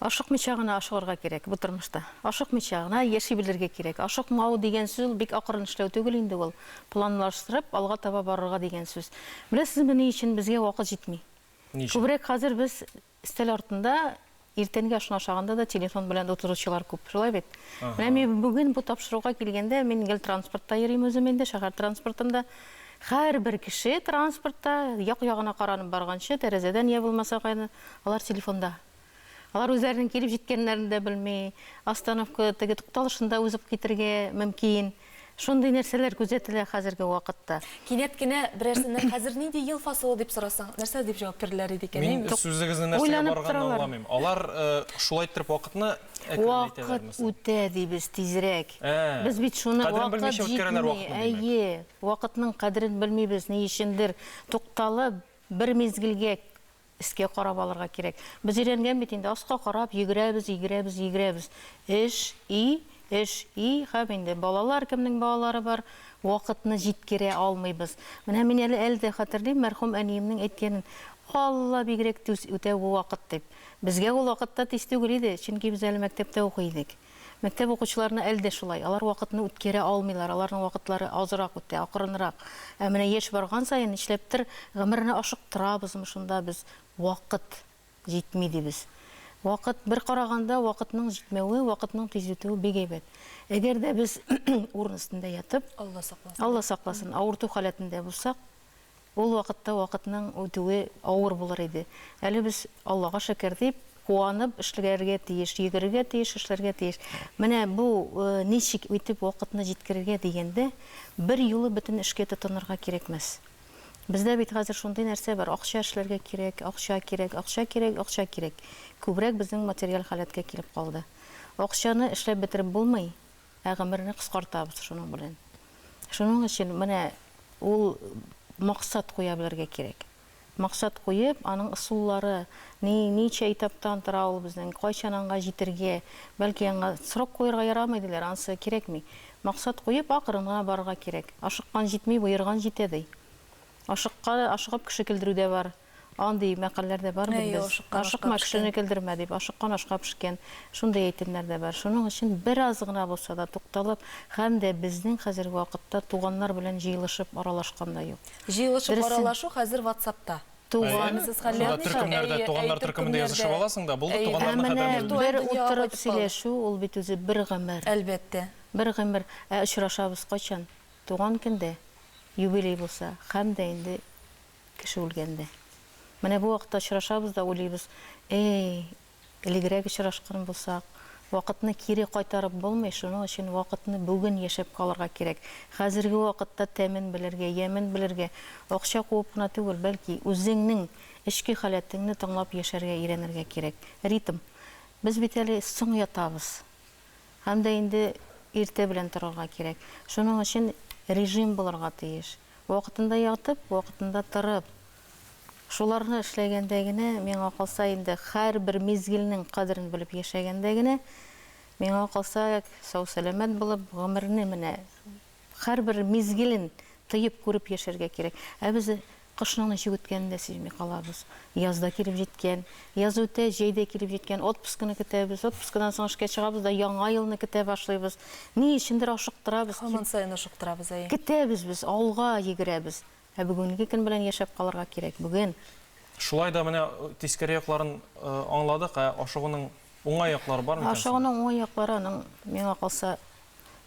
Ашыкмыйча гына ашыгырга кирәк бу тормышта. Ашыкмыйча гына яши белергә кирәк. Ашыкмау дигән сүз ул бик акрын эшләү түгел инде ул. Планлаштырып, алга таба барырга дигән сүз. Беләсезме, ни өчен безгә вакыт җитми? Ни өчен? Күбрәк хәзер без өстәл артында иртәнге ашны ашаганда да телефон белән утыручылар күп. Шулай бит? Менә мин бүген бу тапшыруга килгәндә, мин гел транспортта йөрим үзем инде, шәһәр транспортында. Һәрбер кеше транспортта, як-ягына каранып барганчы, тәрәзәдән я булмаса кайдан, алар телефонда. Алар үзләренең килеп җиткәннәрен дә белми, остановка, теге тукталышында узып китергә мөмкин. Шундый нәрсәләр күзәтелә хәзерге вакытта. Кинәт кенә берәрсеннән хәзер нинди ел фасылы дип сорасаң, нәрсә дип җавап бирерләр иде икән? Мин сүзегезнең нәрсәгә барганын аңламыйм. Алар шулай иттереп вакытны әкренәйтәләрме соң? Вакыт үтә дибез тизрәк. Без бит шуны Кадерен белмичә үткәрәләр вакытны, димәк. Әйе, вакытның кадерен белмибез, ни өчендер тукталып, бер мизгелгә Өскә карап алырга кирәк. Без өйрәнгән бит инде, аска карап йөгерәбез, йөгерәбез, йөгерәбез. Эш, өй, эш, өй һәм инде балалар, кемнең балалары бар, вакытны җиткерә алмыйбыз. Менә мин әле әле дә хәтерлим, мәрхүм әниемнең әйткәнен, Алла, бигрәк тиз үтә бу вакыт, дип. Безгә ул вакытта тиз түгел иде, чөнки без әле мәктәптә укый идек. Мәктәп укучыларына әле дә шулай, алар вакытны үткәрә алмыйлар, аларның вакытлары азрак үтә, акрынрак. Ә менә яшь барган саен, нишләптер, гомерне ашыктырабызмы шунда без, вакыт җитми дибез. Вакыт, бер караганда, вакытның җитмәве, вакытның тиз үтүе бик әйбәт. Әгәр дә без урын өстендә ятып, Алла сакласын. Алла сакласын, авырту халәтендә булсак, Ул вакытта вакытның үтүе авыр булыр иде. Әле без, Аллага шөкер дип, куанып эшләргә тиеш, йөгерергә тиеш, эшләргә тиеш. Менә бу ничек итеп вакытны җиткерергә дигәндә, бер юлы бөтен эшкә тотынырга кирәкмәс. Бездә бит хәзер шундый нәрсә бар, акча эшләргә кирәк, акча кирәк, акча кирәк, акча кирәк. Күбрәк безнең материаль халәткә килеп калды. Акчаны эшләп бетереп булмый, Ә гомерне кыскартабыз шуның белән. Шуның өчен менә ул максат куя белергә кирәк. Максат куеп, аның ысуллары, ни, ничә этаптан тора ул безнең, кайчан аңа җитергә, бәлки аңа срок куерга ярамый диләр, ансы кирәкми. Максат куеп, акрын гына барырга кирәк. Ашыккан җитми, боерган җитә, ди. Ашыкка, ашыгып кеше көлдерү дә бар. Андый мәкальләр дә бар бит без. Ашыкма, кешене көлдермә дип, ашыккан ашка пешкән. Шундый әйтемнәр дә бар. Шуның өчен бераз гына булса да тукталып, һәм дә безнең хәзерге вакытта туганнар белән җыелышып аралашкан да юк. Җыелышып аралашу хәзер ватсапта. Туган. Шунда төркемнәрдә, туганнар төркемендә язышып аласың да, булды, туганнарның хәбәрен белдең. Ә менә бер утырып сөйләшү, ул бит үзе бер гомер. Әлбәттә. Бер гомер. Ә очрашабыз кайчан? Туган көндә, юбилей булса, һәм дә инде Кеше үлгәндә. Менә бу вакытта очрашабыз да уйлыйбыз, Эй, элегрәк очрашкан булсак, вакытны кире кайтарып булмый, шуның өчен вакытны бүген яшәп калырга кирәк. Хәзерге вакытта тәмен белергә, ямен белергә, акча куып кына түгел, бәлки үзеңнең эчке халәтеңне тыңлап яшәргә өйрәнергә кирәк. Ритм. Без бит әле соң ятабыз. Һәм дә инде иртә белән торырга кирәк. Шуның өчен режим булырга тиеш. Вакытында ятып, вакытында торып. Шуларны эшләгәндә генә, миңа калса инде, һәрбер мизгелнең кадерен белеп яшәгәндә генә, миңа калса, сау-сәламәт булып, гомерне менә һәрбер мизгелен тоеп, күреп яшәргә кирәк. Ә без кышның ничек үткәнен дә сизми калабыз. Яз да килеп җиткән. Яз үтә, җәй дә килеп җиткән. Отпускыны көтәбез. Отпускыдан соң эшкә чыгабыз да Яңа елны көтә башлыйбыз. Ни өчендер ашыктырабыз. Һаман саен ашыктырабыз, әйе. Көтәбез без, алга йөгерәбез. Ә бүгенге көн белән яшәп калырга кирәк. Бүген. Шулай да менә тискәре якларын аңладык, ә ашыгуның уңай яклары бар микән соң? Ашыгуның уңай яклары аның, миңа калса,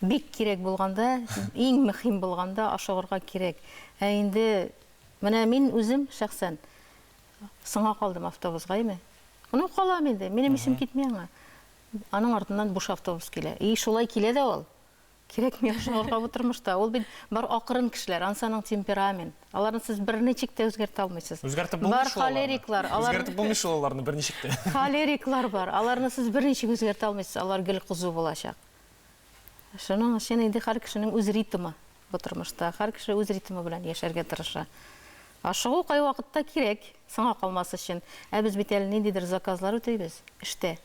бик кирәк булганда, иң мөһим булганда ашыгырга кирәк. Ә инде менә мин үзем шәхсән Соңга калдым автобусга, әйме? Ну, калам инде, минем исем китми аңа. Аның артыннан буш автобус килә. И шулай килә дә ул. Кирәкми ашыгырга бу тормышта. Ул бит бар акрын кешеләр, ансы аның темперамент. Аларны сез берничек тә үзгәртә алмыйсыз. Үзгәртеп булмый Бар шул аларны. холериклар, алар Үзгәртеп булмый шул аларны берничек тә. Холериклар бар. Аларны сез берничек үзгәртә алмыйсыз. Алар гел кызу булачак. Шуның өчен инде һәр кешенең үз ритмы бу тормышта. Һәр кеше үз ритмы белән яшәргә тырыша. Ашыгу кайвакытта кирәк, соңа калмас өчен. Ә без бит әле ниндидер заказлар үтибез эштә.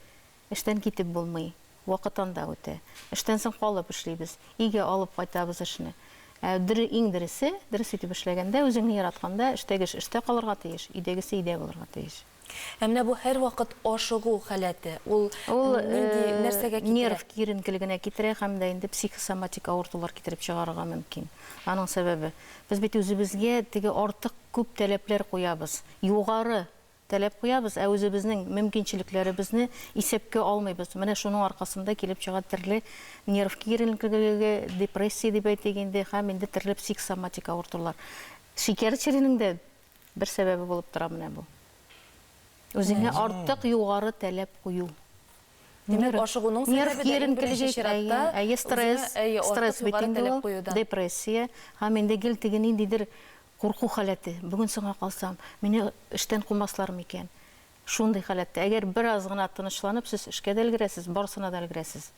Эштән китеп булмый, вакыт анда үтә. Эштән соң калып эшлибез, өйгә алып кайтабыз эшне. Ә дөры иң дөресе, дөрес итеп эшләгәндә, үзеңне яратканда, эштәге эш эштә калырга тиеш, өйдәгесе өйдә булырга тиеш. Ә менә бу һәрвакыт ашыгу халәте, ул Ул нинди, нәрсәгә китерә? нерв киеренкелегенә китерә һәм дә инде психосоматик авыртулар китереп чыгарырга мөмкин. Аның сәбәбе, без бит үзебезгә теге артык күп таләпләр куябыз, югары таләп куябыз, ә үзебезнең мөмкинчелекләребезне исәпкә алмыйбыз. Менә шуның аркасында килеп чыга төрле нерв киеренкелеге, депрессия дип әйтик инде, һәм инде төрле психосоматик авыртулар. Шикәр чиренең дә Бер сәбәбе булып тора менә бу. Үзеңә артык югары таләп кую. Димәк, ашыгуның сәбәбе дә иң беренче чиратта әйе, стресс, стресс бит инде ул, депрессия һәм инде гел теге ниндидер курку халәте. Бүген соңга калсам, мине эштән кумаслар микән? Шундый халәттә. Әгәр бераз гына тынычланып, сез эшкә дә өлгерәсез, барысына да өлгерәсез.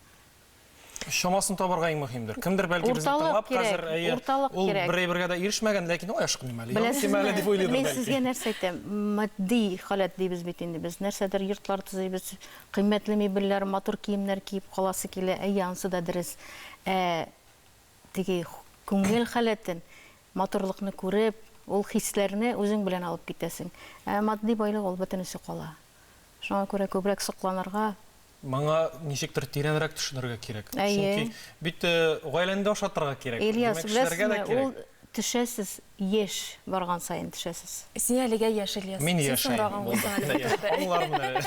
Чамасын табарга иң мөһимдер. Кемдер бәлки безне тыңлап хәзер, әйе, ул бер әйбергә дә ирешмәгән, ләкин ой, ашыкмыйм әле, ял итим әле дип уйлыйдыр бәлки. Мин сезгә нәрсә әйтәм, матди халәт дибез бит инде без. Нәрсәдер йортлар төзибез, кыйммәтле мебельләр, матур киемнәр киеп каласы килә. Әйе, ансы да дөрес. Ә теге күңел халәтен, матурлыкны күреп, ул хисләрне үзең белән алып китәсең. Ә матди байлык ул бөтенесе кала. Шуңа күрә күбрәк сокланырга, Моңа ничектер тирәнрәк төшенергә кирәк. Әйе. Чөнки бит гаиләне дә ашатырга кирәк. Ильяс, Димәк, эшләргә дә беләсезме, ул кирәк. Төшәсез, яшь барган саен төшәсез. Син әлегә яшь, Ильяс. Мин Син яшь. соңрак аңлыйсың әле бу турыда. Аңлармын әле.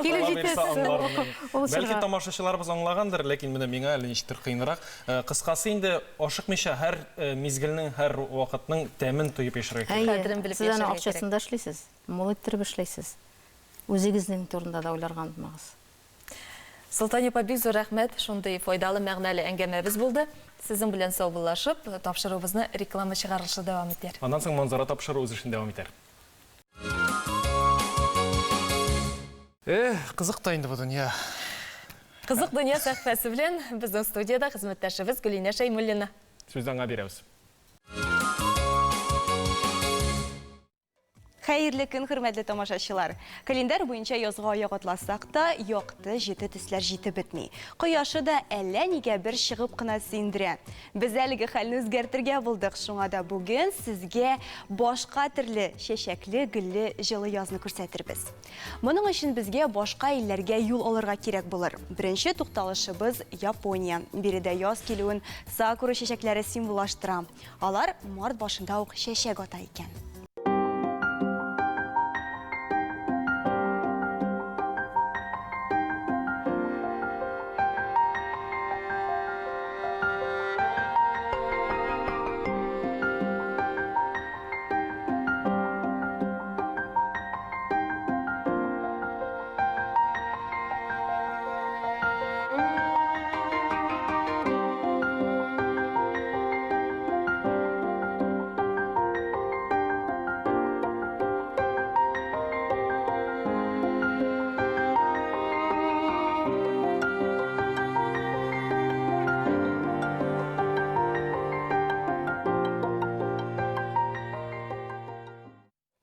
Килеп Алла җитәсез бирса, аңлармын. ул Бәлки чорга. тамашачыларыбыз аңлагандыр, ләкин менә миңа әле ничектер кыенрак. Кыскасы инде ашыкмыйча һәр мизгелнең, һәр вакытның тәмен тоеп яшәргә кирәк. Әйе, сез аның акчасын да эшлисез, мул иттереп эшлисез. Үзегезнең турында да уйларга онытмагыз. Солтания апа, бик зур рәхмәт, шундый файдалы, мәгънәле әңгәмәбез булды. Сезнең белән саубуллашып, тапшыруыбызны реклама чыгарылышы дәвам итәр. Аннан соң Манзара тапшыруы үз эшен дәвам итәр. Эх, кызык та инде бу дөнья. Кызык дөнья сәхифәсе белән безнең студиядә хезмәттәшебез Гөлинә Шәймуллина. Сүзне аңа бирәбез. Хәерле көн, хөрмәтле тамашачылар! Календарь буенча язга аяк атласак та, якты, җете төсләр җитеп бетми. Кояшы да әллә нигә бер чыгып кына сөендерә. Без әлеге хәлне үзгәртергә булдык, шуңа да бүген сезгә башка төрле чәчәкле, гөлле җылы язны күрсәтербез. Моның өчен безгә башка илләргә юл алырга кирәк булыр. Беренче тукталышыбыз, Япония. Биредә яз килүен сакура чәчәкләре символлаштыра. Алар март башында ук чәчәк ата икән.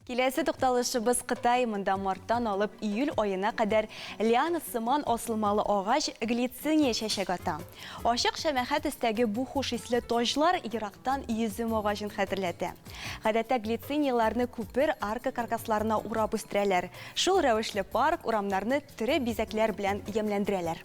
Киләсе тукталышыбыз Кытай, монда марттан алып июль аена кадәр лиана сыман асылмалы агач глициния чәчәк ата. Ачык шәмәхә төстәге бу хуш исле таҗлар ерактан йөзем агачын хәтерләтә. Гадәттә глицинияләрне күпер, арка каркасларына урап үстерәләр. Шул рәвешле парк, урамнарны тере бизәкләр белән ямьләндерәләр.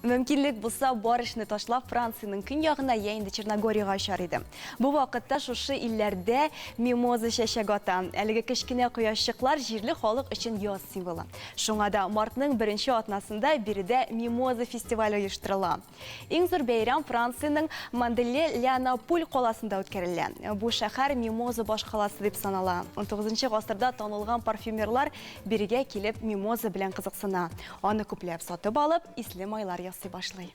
Мөмкинлек булса, бар эшне ташлап, Франциянең көньягына я инде Черногориягә очар иде. Бу вакытта шушы илләрдә мимоза чәчәк ата. Әлеге кечкенә кояшчыклар җирле халык өчен яз символы. Шуңа да мартның беренче атнасында биредә мимоза фестивале оештырыла. Иң зур бәйрәм Франциянең Манделе-Ля-Напуль каласында үткәрелә. Бу шәһәр мимоза башкаласы дип санала. Унтугызынчы гасырда танылган парфюмерлар бирегә килеп мимоза белән кызыксына. Аны күпләп сатып алып, исле майлар ясый башлый.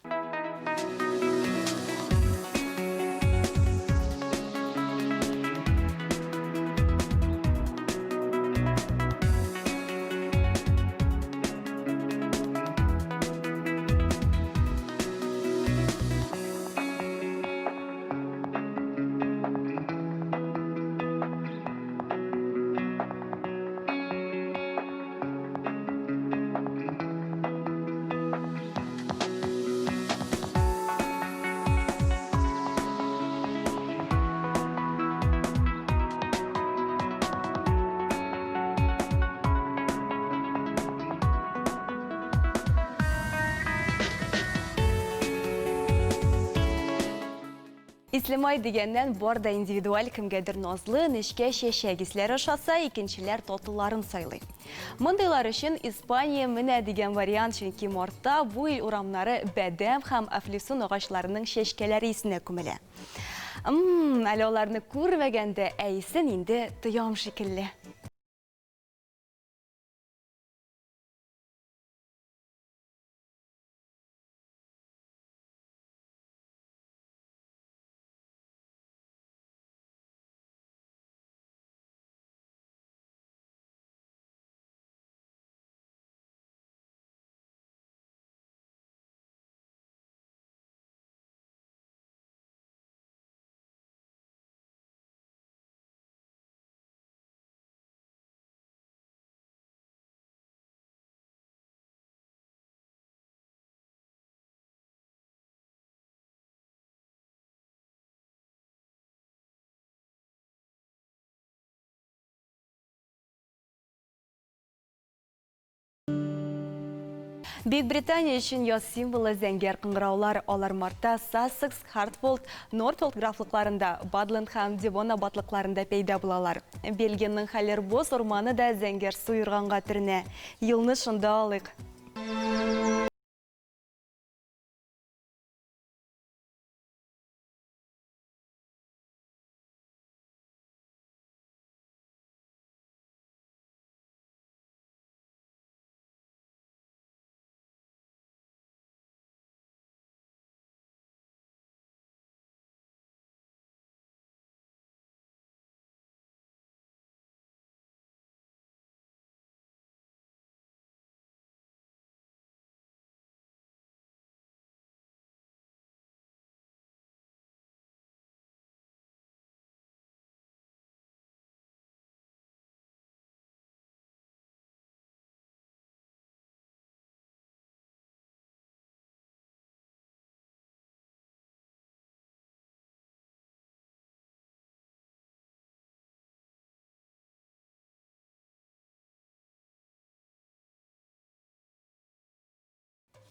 Ислемай дигәннән, бар да индивидуаль, кемгәдер назлы, нечкә чәчәк исләре ошаса, икенчеләр татлыларын сайлый. Мондыйлар өчен Испания менә дигән вариант, чөнки мартта бу ил урамнары бәдәм һәм әфлисун агачларының чәчкәләре исенә күмелә. М-м, әле аларны күрмәгән дә, ә исен инде тоям шикелле. Бөекбритания өчен яз символы зәңгәр кыңгыраулар. Алар мартта Сассекс, Хартфолд, Нортфолд графлыкларында, Бадленд һәм Девон аббатлыкларында пәйда булалар. Бельгиянең Халербос урманы да зәңгәрсу юрганга төренә. Юлны шунда алыйк.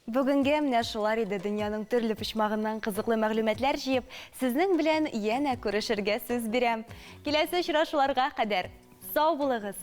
Бүгенгә менә шулар иде дөньяның төрле почмагыннан кызыклы мәгълүматлар җыеп, сезнең белән янә күрешергә сүз бирәм. Киләсе очрашуларга кадәр сау булыгыз!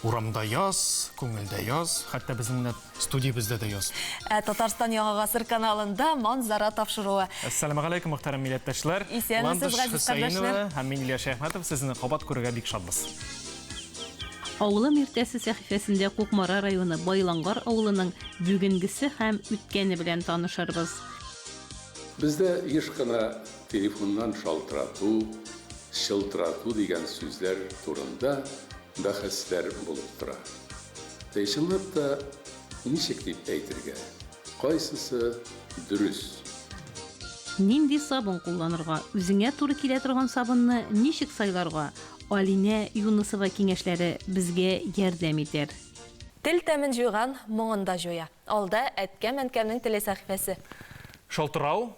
Урамда яз, күңелдә яз, хәтта безнең менә студиябездә дә яз. Ә Татарстан Яңа гасыр каналында Манзара тапшыруы. Әссәламегаләйкүм, мөхтәрәм милләттәшләр. Исәнмесез, Ландыш газиз Хөсәенова кардәшләр. һәм мин Илья Шәяхмәтов сезне кабат күрергә бик шатбыз. Авылым иртәсе сәхифәсендә Кукмара районы Байлангар авылының бүгенгесе һәм үткәне белән танышырбыз. Бездә еш кына телефоннан шалтырату, чылтырату дигән сүзләр турында бәхәсләр булып тора. Ә чынлап та ничек дип әйтергә? Кайсысы дөрес? Нинди сабын кулланырга, үзеңә туры килә торган сабынны ничек сайларга, Алинә Юнысова киңәшләре безгә ярдәм итәр. Тел тәмен җуйган, моңын да җуя. Алда, Әткәм-әнкәмнең теле сәхифәсе. Шалтырау,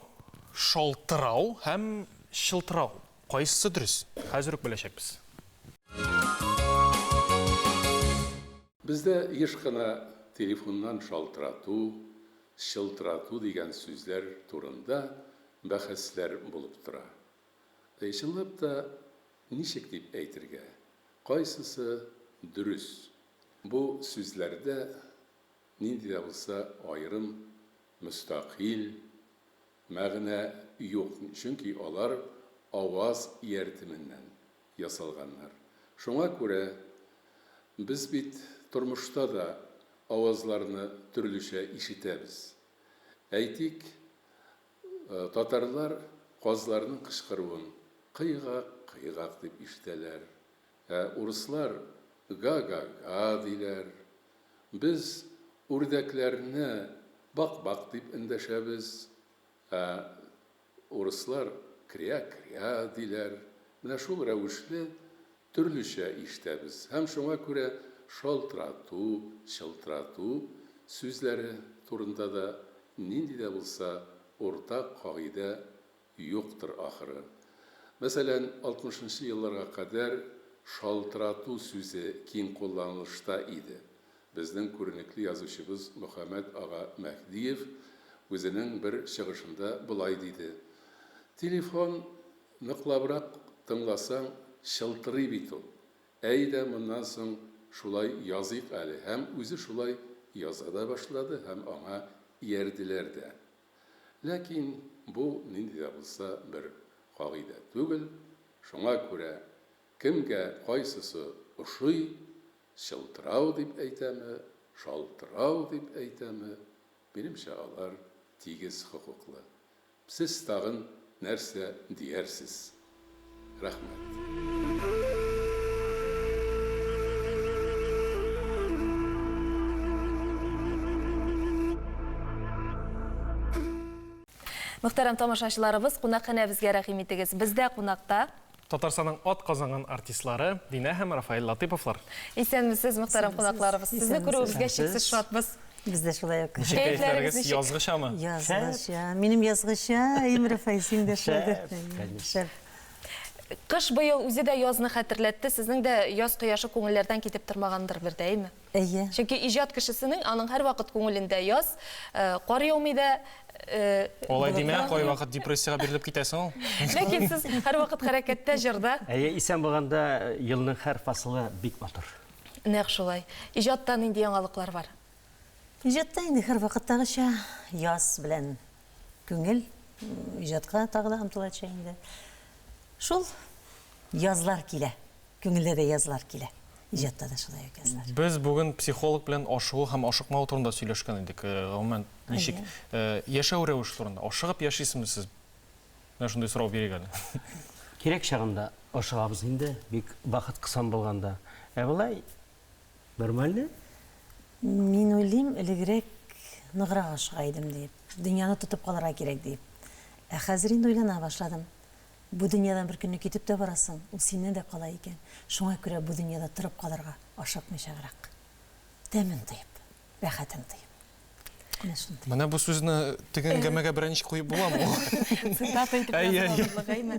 шалтырау һәм чылтырау. Кайсысы дөрес? Хәзер үк беләчәкбез. Бездә еш кына телефоннан шалтырату, чылтырату дигән сүзләр турында бәхәсләр булып тора. Ә чынлап та ничек дип әйтергә? Кайсысы дөрес? Бу сүзләрдә нинди дә булса аерым мөстәкыйль мәгънә юк, чөнки алар аваз ияртеменнән ясалганнар. Шуңа күрә без бит тормышта да авазларны төрлечә ишетәбез. Әйтик, татарлар казларның кычкыруын кыйгак-кыйгак дип ишетәләр, ә урыслар га-га-га диләр. Без үрдәкләрне бак-бак дип эндәшәбез, ә урыслар кря-кря диләр. Менә шул рәвешле төрлечә ишетәбез һәм шуңа күрә шалтырату, чылтырату сүзләре турында да нинди дә булса уртак кагыйдә юктыр ахыры. Мәсәлән, алтмышынчы елларга кадәр шалтырату сүзе киң кулланылышта иде. Безнең күренекле язучыбыз Мөхәммәт ага Мәһдиев үзенең бер чыгышында болай диде, Телефон, ныклабрак тыңласаң, чылтырый бит ул. Әйдә, моннан соң шулай языйк әле. Һәм үзе шулай яза да башлады һәм аңа иярделәр дә. Ләкин бу нинди дә булса бер кагыйдә түгел, шуңа күрә кемгә кайсысы ошый, чылтырау дип әйтәме, шалтырау дип әйтәме, минемчә, алар тигез хокуклы. Сез тагын нәрсә диярсез? Рәхмәт. Мөхтәрәм тамашачыларыбыз, кунакханәбезгә рәхим итегез. Бездә кунакта. Татарстанның атказанган артистлары Динә һәм Рафаэль Латыйповлар. Исәнмесез, мөхтәрәм кунакларыбыз. Сезне күрүебезгә чиксез шатбыз. Без дә шулай ук. Ничек кәефләрегез? Язгычамы? Язгыча. Минем язгыча, әйеме, Рафаэль, син дә шулайдыр. Шәп. Кыш быел үзе дә язны хәтерләтте. Сезнең дә яз кояшы күңелләрдән китеп тормагандыр бер дә, әйеме? Әйе. Чөнки иҗат кешесенең аның һәрвакыт күңелендә яз, кар яумый да, Алай димә, кайвакыт депрессиягә бирелеп китәсең ул. Ләкин сез һәрвакыт хәрәкәттә, җырда. Әйе, исән булганда елның һәр фасылы бик матур. Нәкъ шулай. Иҗатта нинди яңалыклар бар? Иҗатта инде һәрвакыттагыча яз белән күңел иҗатка тагы да омтыла төшә инде. Шул язлар килә. Күңелдә дә язлар килә. Иҗатта да шулай ук язлар. Без бүген психолог белән ашыгу һәм ашыкмау турында сөйләшкән идек. Гомумән, ничек яшәү рәвеше турында. Ашыгып яшисезме сез? Менә шундый сорау бирик әле. Кирәк чагында ашыгабыз инде, бик вакыт кысан булганда. Ә болай нормально. Мин уйлыйм, элегрәк ныграк ашыга идем диеп. Дөньяны тотып калырга кирәк диеп. Ә хәзер инде уйлана башладым. Бу дөньядан бер көнне китеп тә барасың, ул синнән дә кала икән. Шуңа күрә бу дөньяда торып калырга ашыкмыйчаграк. Тәмен тоеп, рәхәтен тоеп. Менә шундый. Менә бу сүзне теге әңгәмәгә берәр ничек куеп буламы? Цитата итеп язып алырлык, әйме?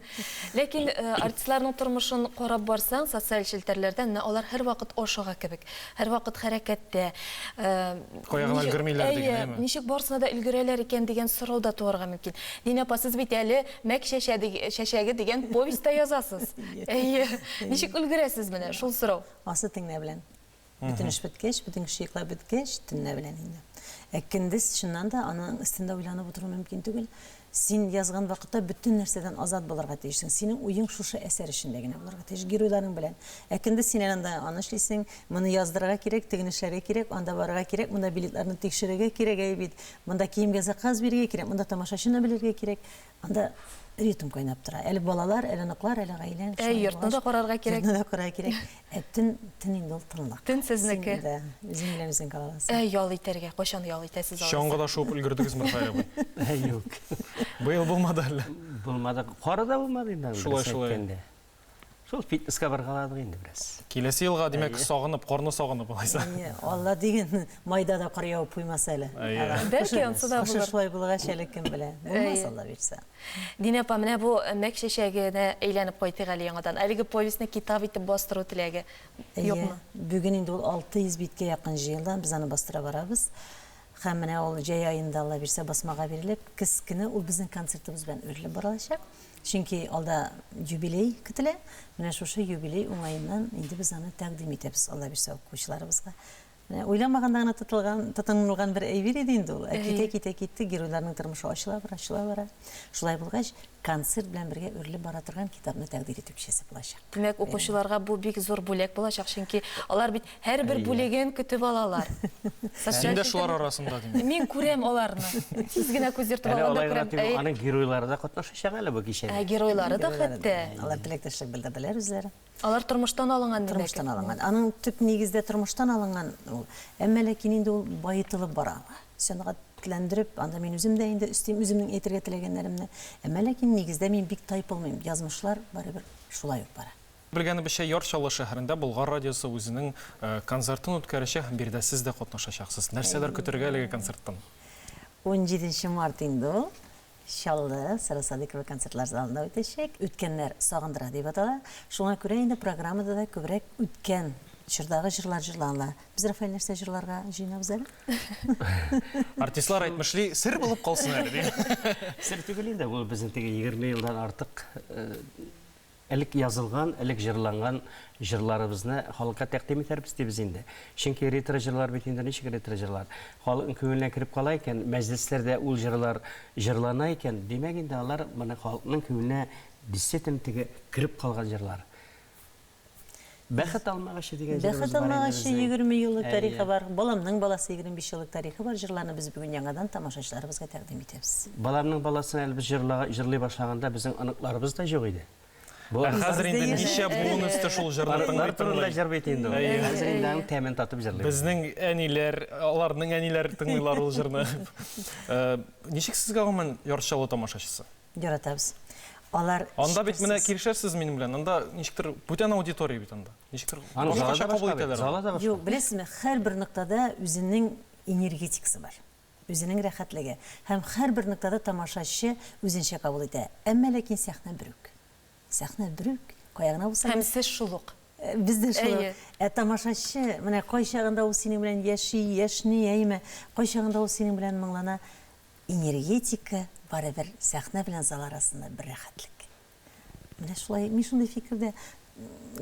Ләкин артистларның тормышын карап барсаң, социаль челтәрләрдән, менә алар һәрвакыт ашыга кебек, һәрвакыт хәрәкәттә. Кая гына өлгермиләр диген, әйме? Ничек барысына да өлгерәләр икән дигән сорау да туарга мөмкин. Динә апа, сез бит әле Мәк чәчәге дигән повесть та язасыз. Әйе. Ничек өлгерәсез менә, шул сорау. Асы теңнә белән. Бөтен эш беткәч, бөтен кеше йоклап беткәч, төнлә белән инде. Ә көндез, чыннан да, аның өстендә уйланып утыру мөмкин түгел. Син язган вакытта бөтен нәрсәдән азат булырга тиешсең. Синең уең шушы әсәр эчендә генә булырга тиеш, геройларың белән. Ә көндез син әле анда аны эшлисең, моны яздырырга кирәк, тегене эшләргә кирәк, анда барырга кирәк, монда билетларны тикшерергә кирәк, әй бит, монда киемгә заказ бирергә кирәк, монда тамашачыны белергә кирәк. Анда ритм кайнап тора. Әле балалар, әле оныклар, әле гаиләң. Ә йортны да карарга кирәк. Йортны да карарга кирәк. Ә төн, төн инде ул тынлык. Төн сезнеке. Син, да, үзең белән үзең кала аласың. Ә ял итәргә, кайчан ял итәсез алайса? Чаңгыда шуып өлгердегезме, Рафаэль абый? Юк. Быел булмады әллә? Булмады. Кары да булмады инде, Шулай, шулай. Шул фитнеска баргаладык инде бераз. Киләсе елга, димәк, сагынып, карны сагынып алайса. Әйе, Алла диген, майда да кар явып куймаса әле. Әйе. Бәлки ансы да булыр. Кышы шулай булгач әле кем белә. Булмас, Алла бирсә. Динә апа, менә бу Мәк чәчәгенә әйләнеп кайтыйк әле яңадан. Әлеге повестьны китап итеп бастыру теләге юкмы? Әйе, бүген инде ул 600 биткә якын җыелды, без аны бастыра барабыз. Һәм менә ул җәй аенда, Алла бирсә, басмага бирелеп, көз көне ул безнең концертыбыз белән үрелеп барылачак. Чөнки алда юбилей көтелә. Менә шушы юбилей уңаеннан инде без аны тәкъдим итәбез, Алла бирсә, укучыларыбызга. Менә уйламаганда гына тотылган, тотынылган бер әйбер иде инде ул. Ә китә-китә китте, геройларның тормышы ачыла бара, ачыла бара. Шулай булгач, концерт белән бергә үрелеп бара торган китапны тәкъдир итү кичәсе булачак. Димәк, укучыларга бу бик зур бүләк булачак, чөнки алар бит һәрбер бүлеген көтеп алалар. Син дә шулар арасында, димәк. Мин күрәм аларны. Тиз генә күз йөртеп Әле алганда алай гына күрәм. түгел, аның геройлары да катнашачак әле бу кичәдә. Ә геройлары да хәтта. Алар теләктәшлек белдерделәр үзләре. Алар тормыштан алынган, димәк. Тормыштан алынган. Аның төп нигездә тормыштан алынган ул. Әмма ләкин инде ул баетылып бара ала. Сәнгатьләндереп, анда мин үзем дә инде өстим үземнең әйтергә теләгәннәремне. Әмма ләкин нигездә мин бик тайпылмыйм. Язмышлар барыбер шулай ук бара. Белгәнебезчә, Яр Чаллы шәһәрендә Болгар радиосы үзенең концертын үткәрәчәк һәм биредә сез дә катнашачаксыз. Нәрсәләр көтәргә әлеге концерттан? Унҗиденче март инде ул. Чаллы, Сара Садыйкова концертлар залында үтәчәк. Үткәннәр сагындыра дип атала. Шуңа күрә инде программада да күбрәк үткән чордагы җырлар җырланыла. Без, Рафаэль, нәрсә җырларга җыенабыз әле? Артистлар әйтмешли, сер булып калсын әле, ди. Сер түгел инде, ул безнең теге 20 елдан артык элек язылган, элек җырланган җырларыбызны халыкка тәкъдим итәрбез дибез инде. Чөнки ретро җырлар бит инде ничек ретро җырлар? Халыкның күңеленә кереп кала икән, мәҗлесләрдә ул җырлар җырлана икән, димәк инде алар моны халыкның күңеленә действительно теге кереп калган җырлар. Бәхет алмагачы дигән җырыбыз Бәхет бар инде алмагачы безнең. 20 еллык тарихы Әйе. бар. Баламның баласы 25 еллык тарихы бар җырларны без бүген яңадан тамашачыларыбызга тәкъдим итәбез. Баламның баласын әле без җырла, җырлый башлаганда безнең оныкларыбыз да юк иде. Бу Ә хәзер инде ничә буын үсте шул җырны Оныклар тыңлый турында тыңлый. җыр бит инде ул. Әйе. Хәзер инде аның тәмен татып җырлыйбыз. Безнең әниләр, аларның әниләре тыңлыйлар ул җырны. Э, Ничек сезгә гомумән Яр Чаллы тамашачысы? Яратабыз. Алар Анда бит менә шикәрсез. килешәсез минем белән, анда ничектер бүтән аудитория бит анда. Ничектер Аның залы башкача да кабул башка бит, итәләр. залы да башка. Юк, беләсезме, һәрбер ноктада үзенең энергетикасы бар. Үзенең рәхәтлеге. Һәм һәрбер ноктада тамашачы үзенчә кабул итә. Әмма ләкин сәхнә бер үк. Сәхнә бер үк, кая гына булса Һәм да. сез шул ук. Без дә шул ук. Әйе. Ә тамашачы, менә кайчагында ул синең белән яши, яшьни, әйме, кайчагында ул синең белән моңлана. Энергетика барыбер сәхнә белән зал арасында бер рәхәтлек. Менә шулай, мин шундый фикердә.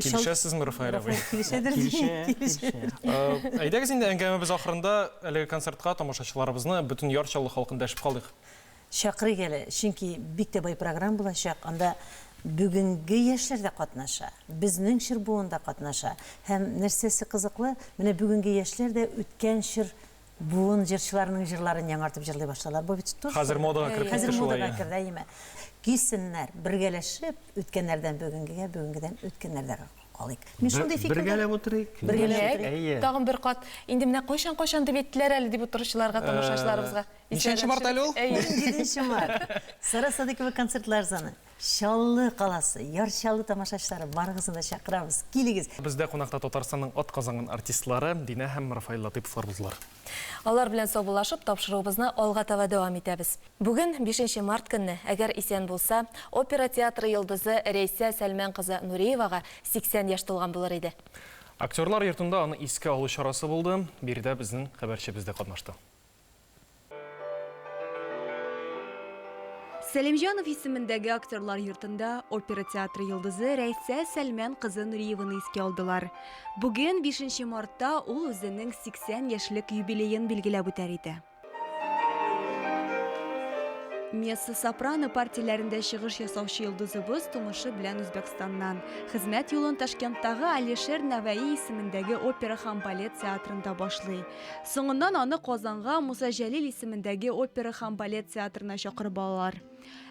Килешәсезме, Рафаэль абый? Рафаэль килешәдер. Килешә, килешә. Э, Әйдәгез инде әңгәмәбез ахырында әлеге концертка тамашачыларыбызны, бөтен Яр Чаллы халкын дәшеп калыйк. Чакырыйк әле, чөнки бик тә бай программа булачак. Анда бүгенге яшьләр дә катнаша, безнең чор буын да катнаша. Һәм нәрсәсе кызыклы, менә бүгенге яшьләр дә үткән чор буын җырчыларының җырларын яңартып җырлый башладылар. Бу бит тоже Хәзер модага кереп Хәзер китте шулай. модага керде, әйеме. Килсеннәр, бергәләшеп, үткәннәрдән бүгенгегә, бүгенгедән үткәннәргә калыйк. Мин шундый фикердә. Бергәләп утырыйк. Бергәләп Димәк, утырыйк. Әйе. тагын бер кат. Инде менә кайчан-кайчан дип әйттеләр әле дип утыручыларга, тамашачыларыбызга. Ничәнче март әле ул? Әйе. 17 март. Сара Садыкова концертлар заны. Чаллы каласы, Яр Чаллы тамашачылары, барыгызны да чакырабыз. Килегез. Бездә кунакта Татарстанның атказанган артистлары Динә һәм Рафаэль Латыйповлар булдылар. Алар белән саубуллашып, тапшыруыбызны алга таба дәвам итәбез. Бүген, 5 март көнне, әгәр исән булса, опера театры йолдызы Рәйсә Сәлмән кызы Нуриевага 80 яшь тулган булыр иде. Актерлар йортында аны искә алу чарасы булды. Биредә безнең хәбәрчебез дә катнашты. Сәлимҗанов исемендәге актерлар йортында опера театры йолдызы Рәйсә Сәлмән кызы Нуриеваны искә алдылар. Бүген 5 мартта ул үзенең 80 яшьлек юбилеен билгеләп үтәр иде. Меццо-сопрано партияләрендә чыгыш ясаучы йолдызыбыз тумышы белән Үзбәкстаннан. Хезмәт юлын Ташкенттагы Алишер Наваи исемендәге опера һәм балет театрында башлый. Соңыннан аны Казанга Муса Җәлил исемендәге опера һәм балет театрына чакырып алалар.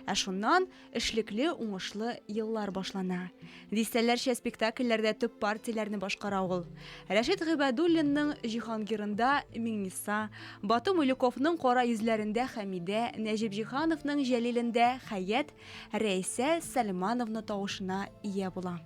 Ә шуннан эшлекле, уңышлы еллар башлана. Дистәләрчә спектакльләрдә төп партияләрне башкара ул. Рәшит Гыйбадуллинның Җиһангирында Миңниса, Бату Мулюковның Кара йөзләрендә Хәмидә, Нәҗип Җиһановның Җәлилендә Хәят, Рәйсә Сәлмановна тавышына ия була.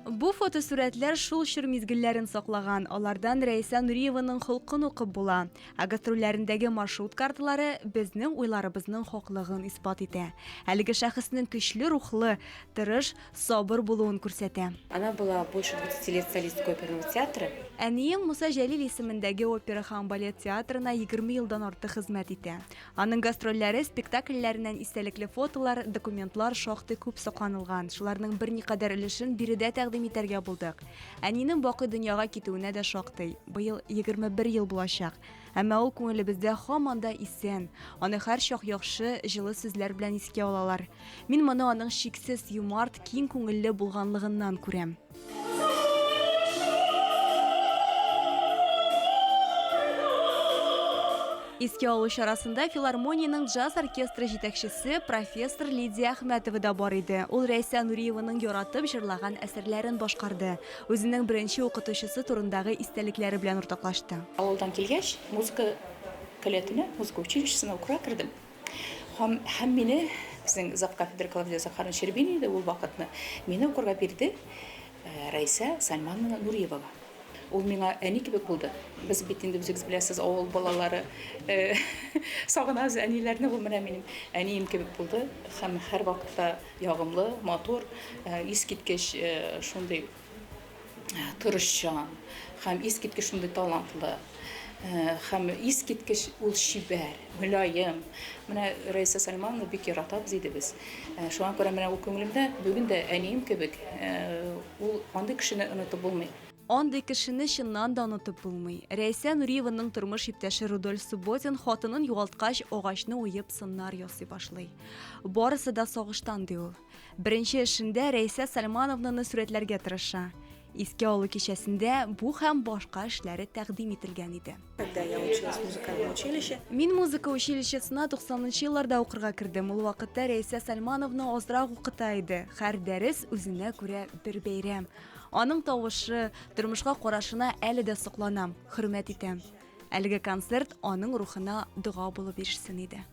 Бу фотосурәтләр шул чор мизгелләрен саклаган. Алардан Рәйсә Нуриеваның холкын укып була. Ә гастрольләрендәге маршрут карталары безнең уйларыбызның хаклыгын исбат итә. Әлеге шәхеснең көчле рухлы, тырыш, сабыр булуын күрсәтә. Она была больше 20 лет солисткой оперного театра. Әнием Муса Җәлил исемендәге опера һәм балет театрына 20 елдан артык хезмәт итә. Аның гастрольләре, спектакльләреннән истәлекле фотолар, документлар шактый күп сакланылган. Шуларның берникадәр өлешен биредә тәкъдим итәргә булдык. Әнинең бакый дөньяга китүенә дә шактый. Быел 21 ел булачак. Әмма ул күңелебездә һаман да исән. Аны һәрчак яхшы, җылы сүзләр белән искә алалар. Мин моны аның чиксез юмарт, киң күңелле булганлыгыннан күрәм. Искә алу чарасында филармониянең джаз оркестры җитәкчесе профессор Лидия Әхмәтова да бар иде. Ул Рәйсә Нуриеваның яратып җырлаган әсәрләрен башкарды. Үзенең беренче укытучысы турындагы истәлекләре белән уртаклашты. Авылдан килгәч, музыка көллиятенә, музыка училищесына укырга кердем. Һәм, һәм мине безнең завкафедра Клавдия Захаровна Щербина иде ул вакытны, мине укырга бирде Рәйсә Сальмановна Нуриевага. Ул миңа әни кебек булды. Без бит инде үзегез беләсез, авыл балалары сагынабыз әниләрне. Ул менә минем әнием кебек булды һәм һәрвакытта ягымлы, матур, искиткеч шундый тырышчан һәм искиткеч шундый талантлы һәм искиткеч ул чибәр, мөлаем. Менә Раиса Сальмановна бик яратабыз иде без. Шуңа күрә менә ул күңелемдә бүген дә әнием кебек, ул андый кешене онытып булмый. Андый кешене чыннан да онытып булмый. Рәйсә Нуриеваның тормыш иптәше Рудольф Субботин хатынын югалткач, агачны уеп сыннар ясый башлый. Барысы да сагыштан, ди ул. Беренче эшендә Рәйсә Сальмановнаны сурәтләргә тырыша. Искә алу кичәсендә бу һәм башка эшләре тәкъдим ителгән иде. Когда я училась в музыкальном училище. Мин музыка училищесына 90 нчы елларда укырга кердем. Ул вакытта Рәйсә Сальмановна азрак укыта иде. Һәр дәрес үзенә күрә бер бәйрәм. Аның тавышы, тормышка карашына әле дә сокланам, хөрмәт итәм. Әлеге концерт аның рухына дога булып ирешсен иде.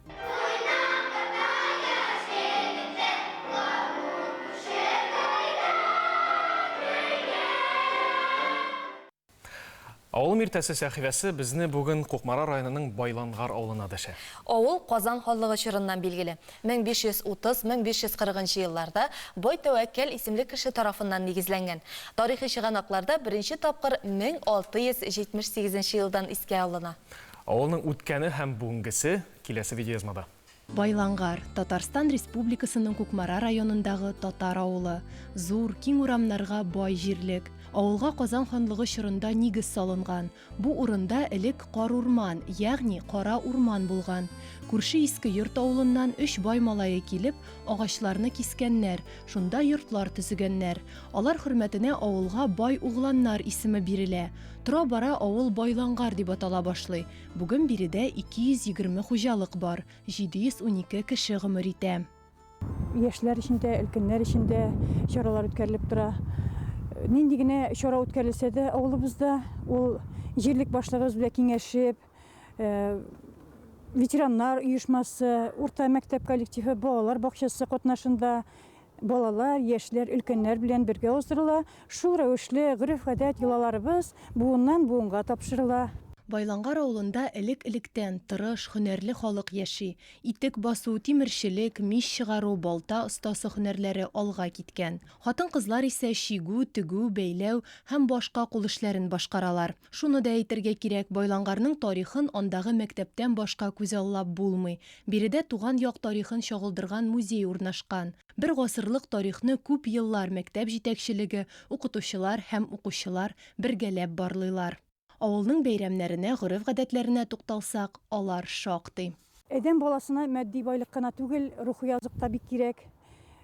Авылым иртәсе сәхифәсе безне бүген Кукмара районының Байлангар авылына дәшә. Авыл Казан ханлыгы чорыннан билгеле. 1530-1540 елларда Бай Тәвәккәл исемле кеше тарафыннан нигезләнгән. Тарихи чыганакларда беренче тапкыр 1678 елдан искә алына. Авылның үткәне һәм бүгенгесе, киләсе видеоязмада. Байлангар, Татарстан Республикасының Кукмара районындагы татар авылы. Зур, киң урамнарга бай җирлек. Авылга Казан ханлыгы чорында нигез салынган. Бу урында элек карурман, ягъни кара урман булган. Күрше Иске Йорт авылыннан өч бай малае килеп, агачларны кискәннәр, шунда йортлар төзегәннәр. Алар хөрмәтенә авылга Бай угланнар исеме бирелә. Тора-бара авыл Байлангар дип атала башлый. Бүген биредә 220 хуҗалык бар, 712 кеше гомер итә. Яшьләр өчен дә, өлкәннәр өчен дә чаралар үткәрелеп тора. Нинди генә чара үткәрелсә дә авылыбызда, ул җирлек башлыгыбыз белән киңәшеп, ветераннар оешмасы, урта мәктәп коллективы, балалар бакчасы катнашында балалар, яшьләр, өлкәннәр белән бергә уздырыла. Шул рәвешле гореф-гадәт, йолаларыбыз буыннан-буынга тапшырыла. Байлангар авылында элек-электән тырыш, һөнәрле халык яши. Итек басу, тимерчелек, мич чыгару, балта остасы һөнәрләре алга киткән. Хатын-кызлар исә чигү, тегү, бәйләү һәм башка кул эшләрен башкаралар. Шуны да әйтергә кирәк, Байлангарның тарихын андагы мәктәптән башка күзаллап булмый. Биредә туган як тарихын чагылдырган музей урнашкан. Бер гасырлык тарихны күп еллар мәктәп җитәкчелеге, укытучылар һәм укучылар бергәләп барлыйлар. Авылның бәйрәмнәренә, гореф-гадәтләренә тукталсак, алар шактый. Адәм баласына матди байлык кына түгел, рухи азык та бик кирәк.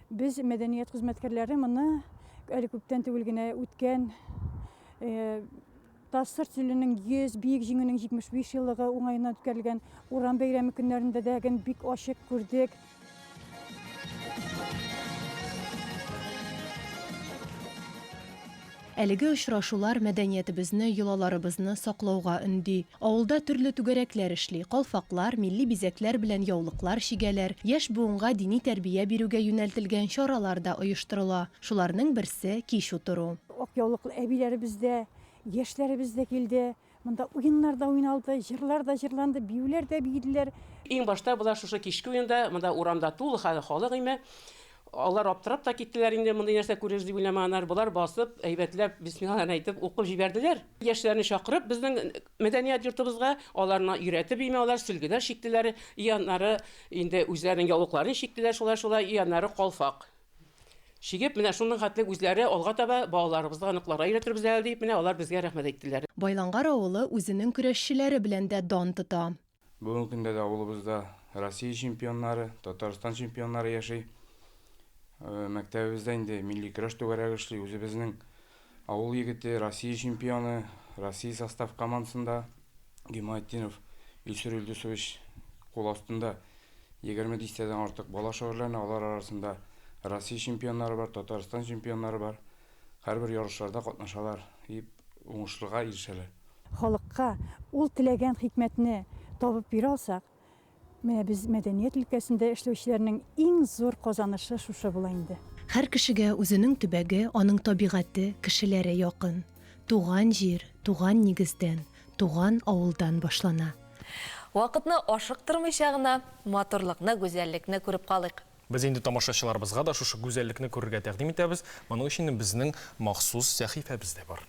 Без, мәдәният хезмәткәрләре, моны әле күптән түгел генә үткән ТАССР төзелүнең 100, Бөек Җиңүнең 75 еллыгы уңаеннан үткәрелгән урам бәйрәме көннәрендә дә бик ачык күрдек. Әлеге очрашулар мәдәниятебезне, йолаларыбызны саклауга өнди. Авылда төрле түгәрәкләр эшли, калфаклар, милли бизәкләр белән яулыклар чигәләр, яшь буынга дини тәрбия бирүгә юнәлтелгән чаралар да оештырыла. Шуларның берсе, кич утыру. Ак яулыклы әбиләребез дә, яшьләребез дә килде. Монда уеннар да уйналды, җырлар да җырланды, биюләр дә биеделәр. Иң башта болар шушы кичке уенда, монда урамда тулы хәл халык име. Алар аптырап та киттеләр инде, мондый нәрсә күрербез дип уйламаганнар. Болар басып, әйбәтләп, бисмиллаһларын әйтеп, укып җибәрделәр. Яшьләрне чакырып, безнең мәдәният йортыбызга, аларны өйрәтеп име, алар сөлгеләр чиктеләр, и аннары инде үзләренең яулыкларын чиктеләр шулай-шулай, и аннары калфак. Чигеп, менә шуның хәтле үзләре алга таба балаларыбызга, оныкларга өйрәтербез әле дип, менә алар безгә рәхмәт әйттеләр. Байлангар авылы үзенең көрәшчеләре белән дә дан тота. Бүгенге көндә дә авылыбызда Россия чемпионнары, Татарстан чемпионнары яши. Мәктәбебездә инде милли көрәш түгәрәге эшли. Үзебезнең авыл егете, Россия чемпионы, Россия состав командасында Гимаетдинов Илсур Илдусович кул астында 20 дистәдән артык бала шөгыльләнә, алар арасында Россия чемпионнары бар, Татарстан чемпионнары бар. Һәрбер ярышларда катнашалар и уңышлыга ирешәләр. Халыкка ул теләгән хикмәтне табып бирә алсак, менә без мәдәният өлкәсендә эшләүчеләрнең иң зур казанышы шушы була инде. Һәр кешегә үзенең төбәге, аның табигате, кешеләре якын. Туган җир, туган нигездән, туган авылдан башлана. Вакытны ашыктырмыйча гына, матурлыкны, гүзәллекне күреп калыйк. Без инде тамашачыларыбызга да шушы гүзәллекне күрергә тәкъдим итәбез. Моның өчен безнең махсус сәхифәбез дә бар.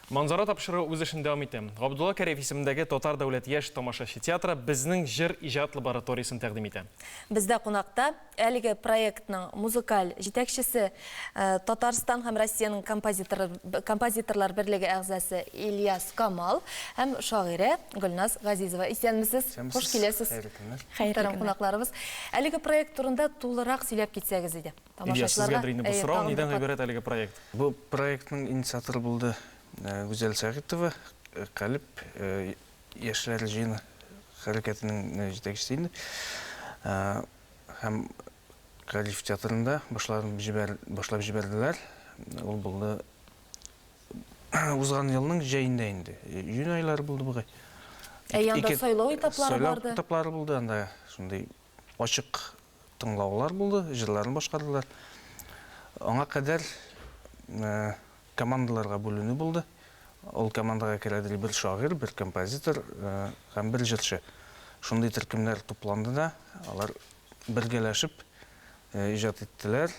Манзара тапшыруы үз эшен дәвам итә. Габдулла Кариев исемендәге Татар дәүләт яшь тамашачы театры безнең җыр иҗат лабораториясен тәкъдим итә. Бездә кунакта әлеге проектның музыкаль җитәкчесе, Татарстан һәм Россиянең композитор, композиторлар берлеге әгъзасы Ильяс Камал һәм шагыйрә Гөлназ Газизова. Исәнмесез, хуш киләсез. Хәерле көннәр. Хәерле кунакларыбыз. Әлеге проект турында тулырак сөйләп китсәгез иде. Ильяс, сезгәдер инде бу сорау, нидән гыйбарәт әлеге проект? Бу проектның инициаторы булды Гүзәл Сәгыйтова, Калеб яшьләр җыены хәрәкәтенең җитәкчесе инде. Һәм Калиф театрында башлап җибәрделәр. Ул булды узган елның җәендә инде. Июнь айлары булды бугай. Ә анда сайлау этаплары барды. Сайлау этаплары булды, анда шундый ачык тыңлаулар булды, җырларын башкардылар. Аңа кадәр командаларга бүленү булды. Ул командага керәдер бер шагыйрь, бер композитор һәм бер җырчы. Шундый төркемнәр тупланды да, алар бергәләшеп иҗат иттеләр.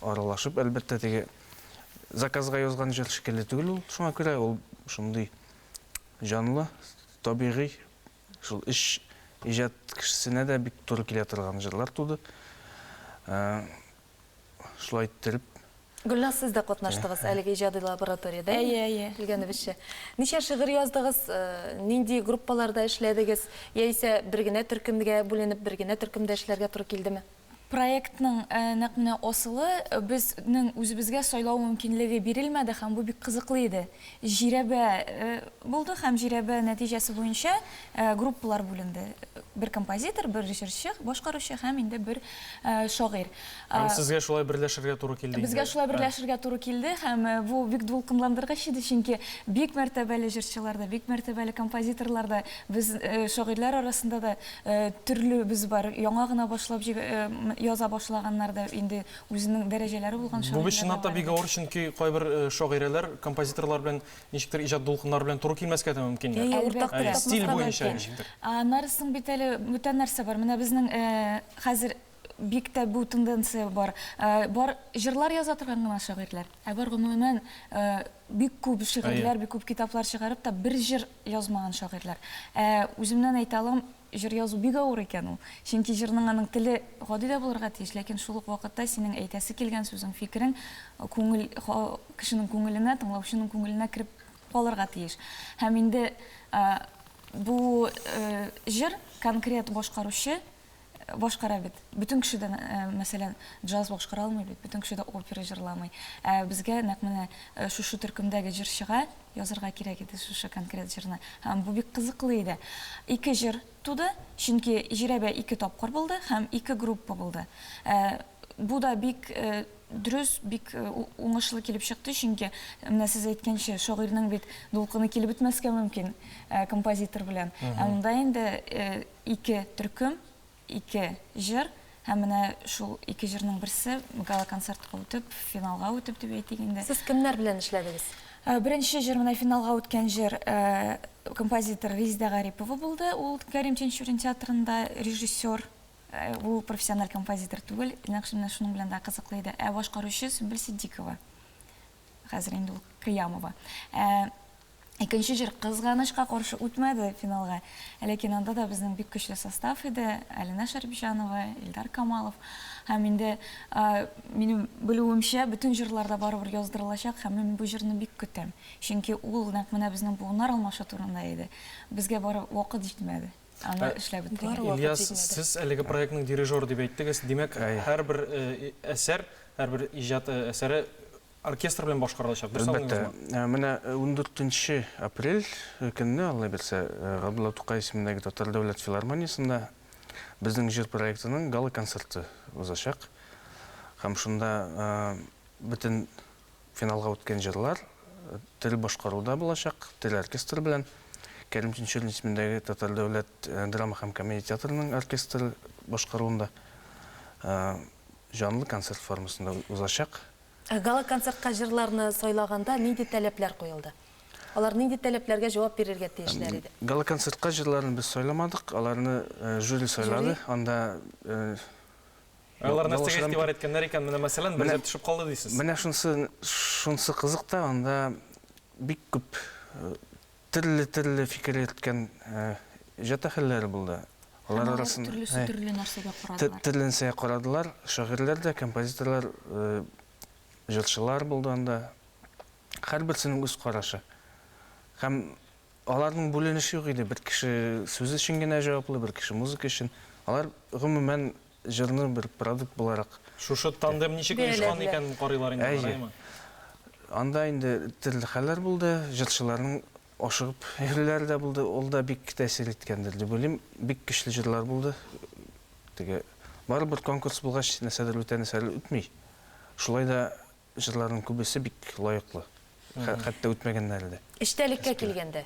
Аралашып, әлбәттә, теге заказга язган җыр шикелле түгел ул. Шуңа күрә ул шундый җанлы, табигый, шул өч иҗат кешесенә дә бик туры килә торган җырлар туды. Шулай иттереп. Гөлназ, сез дә катнаштыгыз әлеге иҗади лабораториядә, Әйе, әйе. Белгәнебезчә. Ничә шигырь яздыгыз, нинди группаларда эшләдегез, яисә бер генә төркемгә бүленеп, бер генә төркемдә эшләргә туры килдеме? Проектның нәкъ менә асылы, безнең үзебезгә сайлау мөмкинлеге бирелмәде һәм бу бик кызыклы иде. Жирәбә булды һәм жирәбә нәтиҗәсе буенча группалар бүленде. Бер композитор, бер җырчы, башкаручы һәм инде бер шагыйрь. Һәм сезгә шулай берләшергә туры килде инде? Безгә шулай берләшергә туры килде һәм бу бик дулкынландыргыч иде, чөнки бик мәртәбәле җырчылар да, бик мәртәбәле композиторлар да, без шагыйрьләр арасында да төрле без бар. Яңа гына башлап яза башлаганнар да, инде үзенең дәрәҗәләре булган Бу бит шагыйрьләр дә чынлап та бар бик иде. авыр, чөнки кайбер шагыйрәләр композиторлар белән ничектер иҗат дулкыннары белән туры килмәскә дә мөмкиннәр. Әйе, уртак тел Әйе, стиль тапмаска буенча мөмкин. ничектер. Аннары соң бит әле бүтән нәрсә бар. Менә безнең хәзер бик тә бу тенденция бар. Бар җырлар яза торган гына шагыйрьләр, ә бар гомумән бик күп шигырьләр, бик күп китаплар чыгарып та бер җыр язмаган шагыйрьләр. Ә үземнән әйтә алам, Җыр язу бик авыр икән ул. Чөнки җырның аның теле гади дә булырга тиеш, ләкин шул ук вакытта синең әйтәсе килгән сүзең, фикерең күңел, кешенең күңеленә, тыңлаучының күңеленә кереп калырга тиеш. Һәм инде бу җыр конкрет башкаручы башкара бит. Бөтен кеше дә, мәсәлән, джаз башкара алмый бит, бөтен кеше дә опера җырламый. Ә безгә нәкъ менә шушы төркемдәге җырчыга Язырга кирәк иде шушы конкрет җырны. Һәм бу бик кызыклы иде. Ике җыр туды, чөнки жирәбә ике тапкыр булды һәм ике группа булды. Бу да бик дөрес, бик уңышлы килеп чыкты, чөнки менә сез әйткәнчә, шагыйрьнең бит дулкыны килеп бетмәскә мөмкин композитор белән. Ә монда инде ике төркем, Ике җыр һәм менә шул ике җырның берсе гала-концертка үтеп, финалга үтеп дип әйтик инде. Сез кемнәр белән эшләдегез? Беренче җыр, менә финалга үткән җыр, композитор Резидә Гарипова булды. Ул Кәрим Тинчурин театрында режиссер. Ул профессиональ композитор түгел, нәкъ менә шуның белән дә кызыклы иде. Ә башкаручы Сөмбел Ситдикова. Хәзер инде ул Кыямова. Ә икенче җыр кызганычка каршы үтмәде финалга. Ләкин анда да безнең бик көчле состав иде. Алинә Шәрипҗанова, Илдар Камалов. Һәм инде минем белүемчә, бөтен җырлар да барыбер яздырылачак һәм мин бу җырны бик көтәм. Чөнки ул нәкъ менә безнең буыннар алмашы турында иде. Безгә бары вакыт җитмәде. Аны эшләп бетерергә. Ильяс, сез әлеге проектның дирижеры дип әйттегез. Димәк, һәрбер әсәр, һәрбер иҗат әсәре Оркестр белән башкарылачак, дөрес Әлбәттә. аңлыйбызмы? Менә ундүртенче апрель көнне, Алла бирсә, Габдулла Тукай исемендәге Татар дәүләт филармониясендә безнең җыр проектының гала-концерты узачак. Һәм шунда бөтен финалга үткән җырлар тере башкаруда булачак, тере оркестр белән. Кәрим Тинчурин исемендәге Татар дәүләт драма һәм комедия театрының оркестры башкаруында җанлы концерт формасында узачак. Ә гала-концертка җырларны сайлаганда нинди таләпләр куелды? Алар нинди таләпләргә җавап бирергә тиешләр иде? Гала-концертка җырларны без сайламадык, аларны жюри сайлады. Анда Ә алар нәрсәгә игътибар иткәннәр икән? Менә, мәсәлән, бер җыр төшеп калды дисез. Менә шунысы, шунысы кызык та, анда бик күп Төрле-төрле фикер йөрткән иҗат әһелләре булды. Һәм Алар алар арасында төрлесе төрле нәрсәгә карадылар. Төрле нәрсәгә карадылар. Шагыйрьләр дә, композиторлар, җырчылар булды анда. Һәрберсенең үз карашы. Һәм аларның бүленеше юк иде. Бер кеше сүз өчен генә җаваплы, бер кеше музыка өчен. Алар, гомумән, җырны бер продукт буларак. Шушы тандем ничек оешкан Әйе. икәнен карыйлар инде алар, Әйе. әйеме? Анда инде төрле хәлләр булды, җырчыларның ашыгып йөрүләре дә булды, ул да бик тәэсир иткәндер дип уйлыйм. Бик көчле җырлар булды. Теге барыбер конкурс булгач, нәрсәдер үтә, нәрсәдер үтми. Шулай да Җырларның күбесе бик лаеклы. Хәтта үтмәгәннәре дә. Эчтәлеккә килгәндә.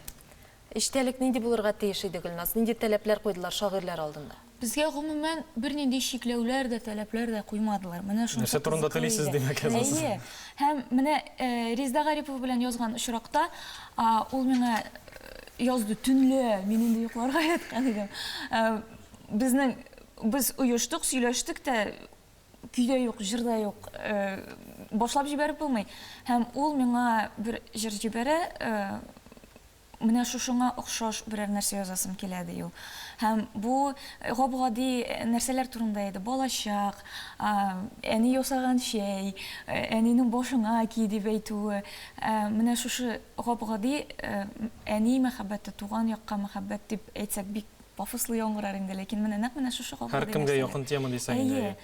Эчтәлек нинди булырга тиеш иде, Гөлназ? Нинди таләпләр куйдылар шагыйрьләр алдында? Безгә, гомумән, бернинди чикләүләр дә, таләпләр дә куймадылар. Менә шунысы Нәрсә турында кызыклы телисез, иде. димәк, язасыз. Әйе. Һәм менә Резеда Гарипова белән язган очракта, ул миңа язды төнлә, мин инде йокларга яткан идем. Безнең, без оештык, сөйләштек тә, Көй дә юк, җыр да юк. Башлап җибәреп булмый. Һәм ул миңа бер җыр җибәрә, менә шушыңа охшаш берәр нәрсә язасым килә, ди ул. Һәм бу гап-гади нәрсәләр турында иде. Балачак, әни ясаган чәй, әнинең башыңа ки дип әйтүе. Менә шушы гап-гади әни мәхәббәте, туган якка мәхәббәт дип әйтсәк, бик Пафослы яңгырар инде, ләкин менә нәкъ менә шушы гап-гади Һәркемгә нәрсәләр. якын тема дисәң инде, Әйе.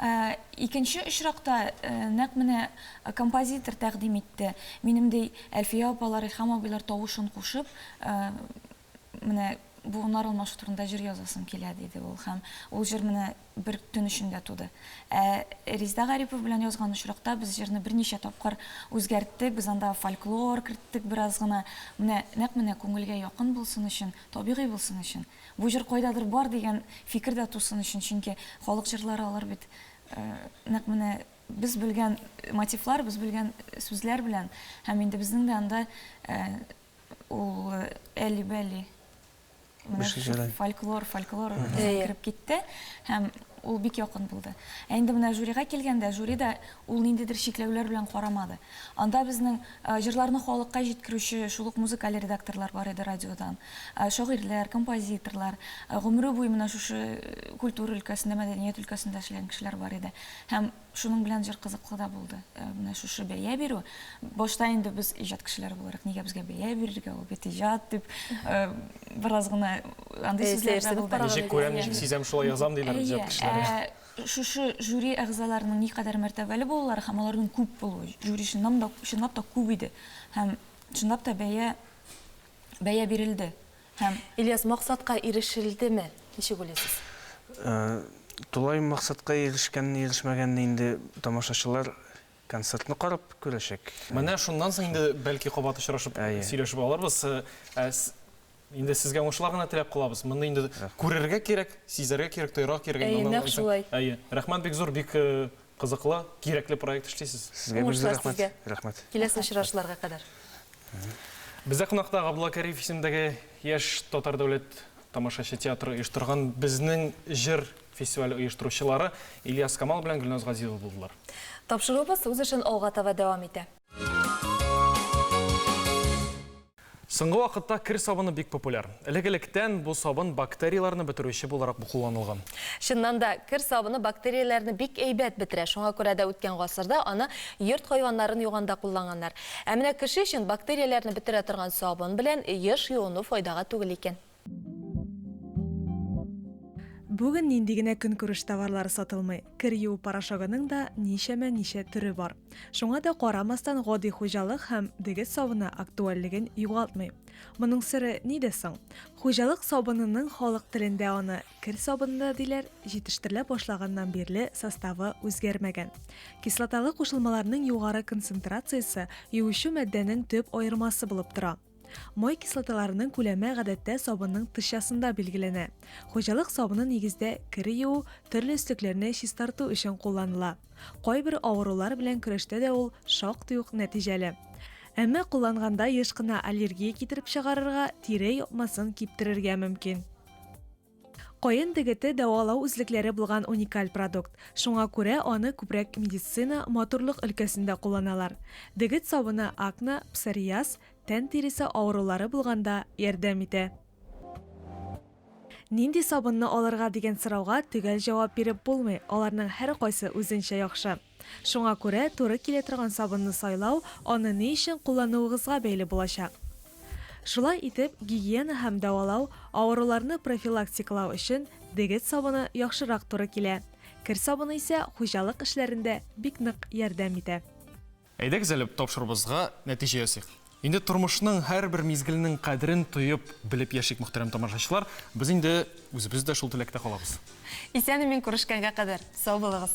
әйе. Икенче очракта нәкъ менә композитор тәкъдим итте. Минем, ди, Әлфия апалар, Илһам абыйлар тавышын кушып, менә буыннар алмашу турында җыр язасым килә, диде ул. Һәм ул җыр менә бер төн эчендә туды. Ә Резеда Гарипова белән язган очракта без җырны берничә тапкыр үзгәрттек, без анда фольклор керттек бераз гына. Менә нәкъ менә күңелгә якын булсын өчен, табигый булсын өчен. Бу җыр кайдадыр бар дигән фикер дә тусын өчен, чөнки халык җырлары алар бит нәкъ менә без белгән мотивлар, без белгән сүзләр белән. Һәм инде безнең дә анда ул әлли-бәлли Менә шушы фольклор, фольклор кереп китте һәм ул бик якын булды. Ә инде менә жюрига килгәндә, жюри да ул ниндидер чикләүләр белән карамады. Анда безнең җырларны халыкка җиткерүче шул ук музыкаль редакторлар бар иде радиодан. Шагыйрьләр, композиторлар, гомере буе менә шушы культура өлкәсендә, мәдәният өлкәсендә эшләгән кешеләр бар иде. Һәм Шуның белән җыр кызыклы да булды. Менә шушы бәя бирү. Башта инде без иҗат кешеләре буларак, нигә безгә бәя бирергә, ул бит иҗат дип, бераз гына андый сүзләр дә булды. Ничек күрәм, ничек сизәм, шулай язам, диләр иҗат кешеләре. Ә шушы жюри әгъзаларының никадәр мәртәбәле булулары һәм аларның күп булуы, жюри чыннан да, чынлап та күп иде. Һәм чынлап та бәя, бәя бирелде. Һәм. Ильяс, максатка ирешелдеме, ничек уйлыйсыз? Тулаем максатка ирешкәнне, ирешмәгәнне инде тамашачылар концертны карап күрәчәк. Менә шуннан соң инде бәлки кабат очрашып, сөйләшеп алырбыз. Ә инде сезгә уңышлар гына теләп калабыз. Моны инде күрергә кирәк, сизәргә кирәк, тоярга кирәк. Әйе, нәкъ шулай. Әйе. Рәхмәт бик зур, бик кызыклы, кирәкле проект эшлисез. Сезгә бик зур Уңышлар рәхмәт. сезгә. Рәхмәт. Киләсе очрашуларга кадәр. Бездә кунакта Габдулла Кариев исемендәге Яшь татар дәүләт тамашачы театры оештырган Безнең җыр фестивале оештыручылары Ильяс Камал белән Гөлназ Газизова булдылар. Тапшыруыбыз үз эшен алга таба дәвам итә. Соңгы вакытта кер сабыны бик популяр. Элек-электән бу сабын бактерияләрне бетерүче буларак кулланылган. Чыннан да, кер сабыны бактерияләрне бик әйбәт бетерә, шуңа күрә дә үткән гасырда аны йорт хайваннарын юганда кулланганнар. Ә менә кеше өчен бактерияләрне бетерә торган сабын белән еш юыну файдага түгел икән. Бүген нинди генә көнкүреш товарлары сатылмый. Кер юу порошогының да ничәмә-ничә төре бар. Шуңа да карамастан гади хуҗалык һәм дегет сабыны актуальлеген югалтмый. Моның сере нидә соң? Хуҗалык сабынының халык телендә аны кер сабыны да диләр, җитештерелә башлаганнан бирле составы үзгәрмәгән. Кислоталы кушылмаларның югары концентрациясе юучы матдәнең төп аермасы булып тора. Май кислоталарының күләме гадәттә сабынның тышчасында билгеләнә. Хуҗалык сабыны нигездә кер юу, төрле өслекләрне чистарту өчен кулланыла. Кайбер авырулар белән көрәштә дә ул шактый ук нәтиҗәле. Әмма кулланганда еш кына аллергия китереп чыгарырга, тире япмасын киптерергә мөмкин. Каен дегете дәвалау үзлекләре булган уникаль продукт. Шуңа күрә аны күбрәк медицина, матурлык өлкәсендә кулланалар. Дегет сабыны акне, псориаз, тән тиресе авырулары булганда ярдәм итә. Нинди сабынны алырга дигән сорауга төгәл җавап биреп булмый, аларның һәркайсы үзенчә яхшы. Шуңа күрә туры килә торган сабынны сайлау аны ни өчен куллануыгызга бәйле булачак. Шулай итеп, гигиена һәм дәвалау, авыруларны профилактикалау өчен дегет сабыны яхшырак туры килә. Кер сабыны исә хуҗалык эшләрендә бик нык ярдәм итә. Әйдәгез әле тапшыруыбызга нәтиҗә ясыйк. Инде тормышның һәрбер мизгеленең кадерен тоеп, белеп яшик, мөхтәрәм тамашачылар. Без инде үзебез дә шул теләктә калабыз. Исән-имин күрешкәнгә кадәр, сау булыгыз!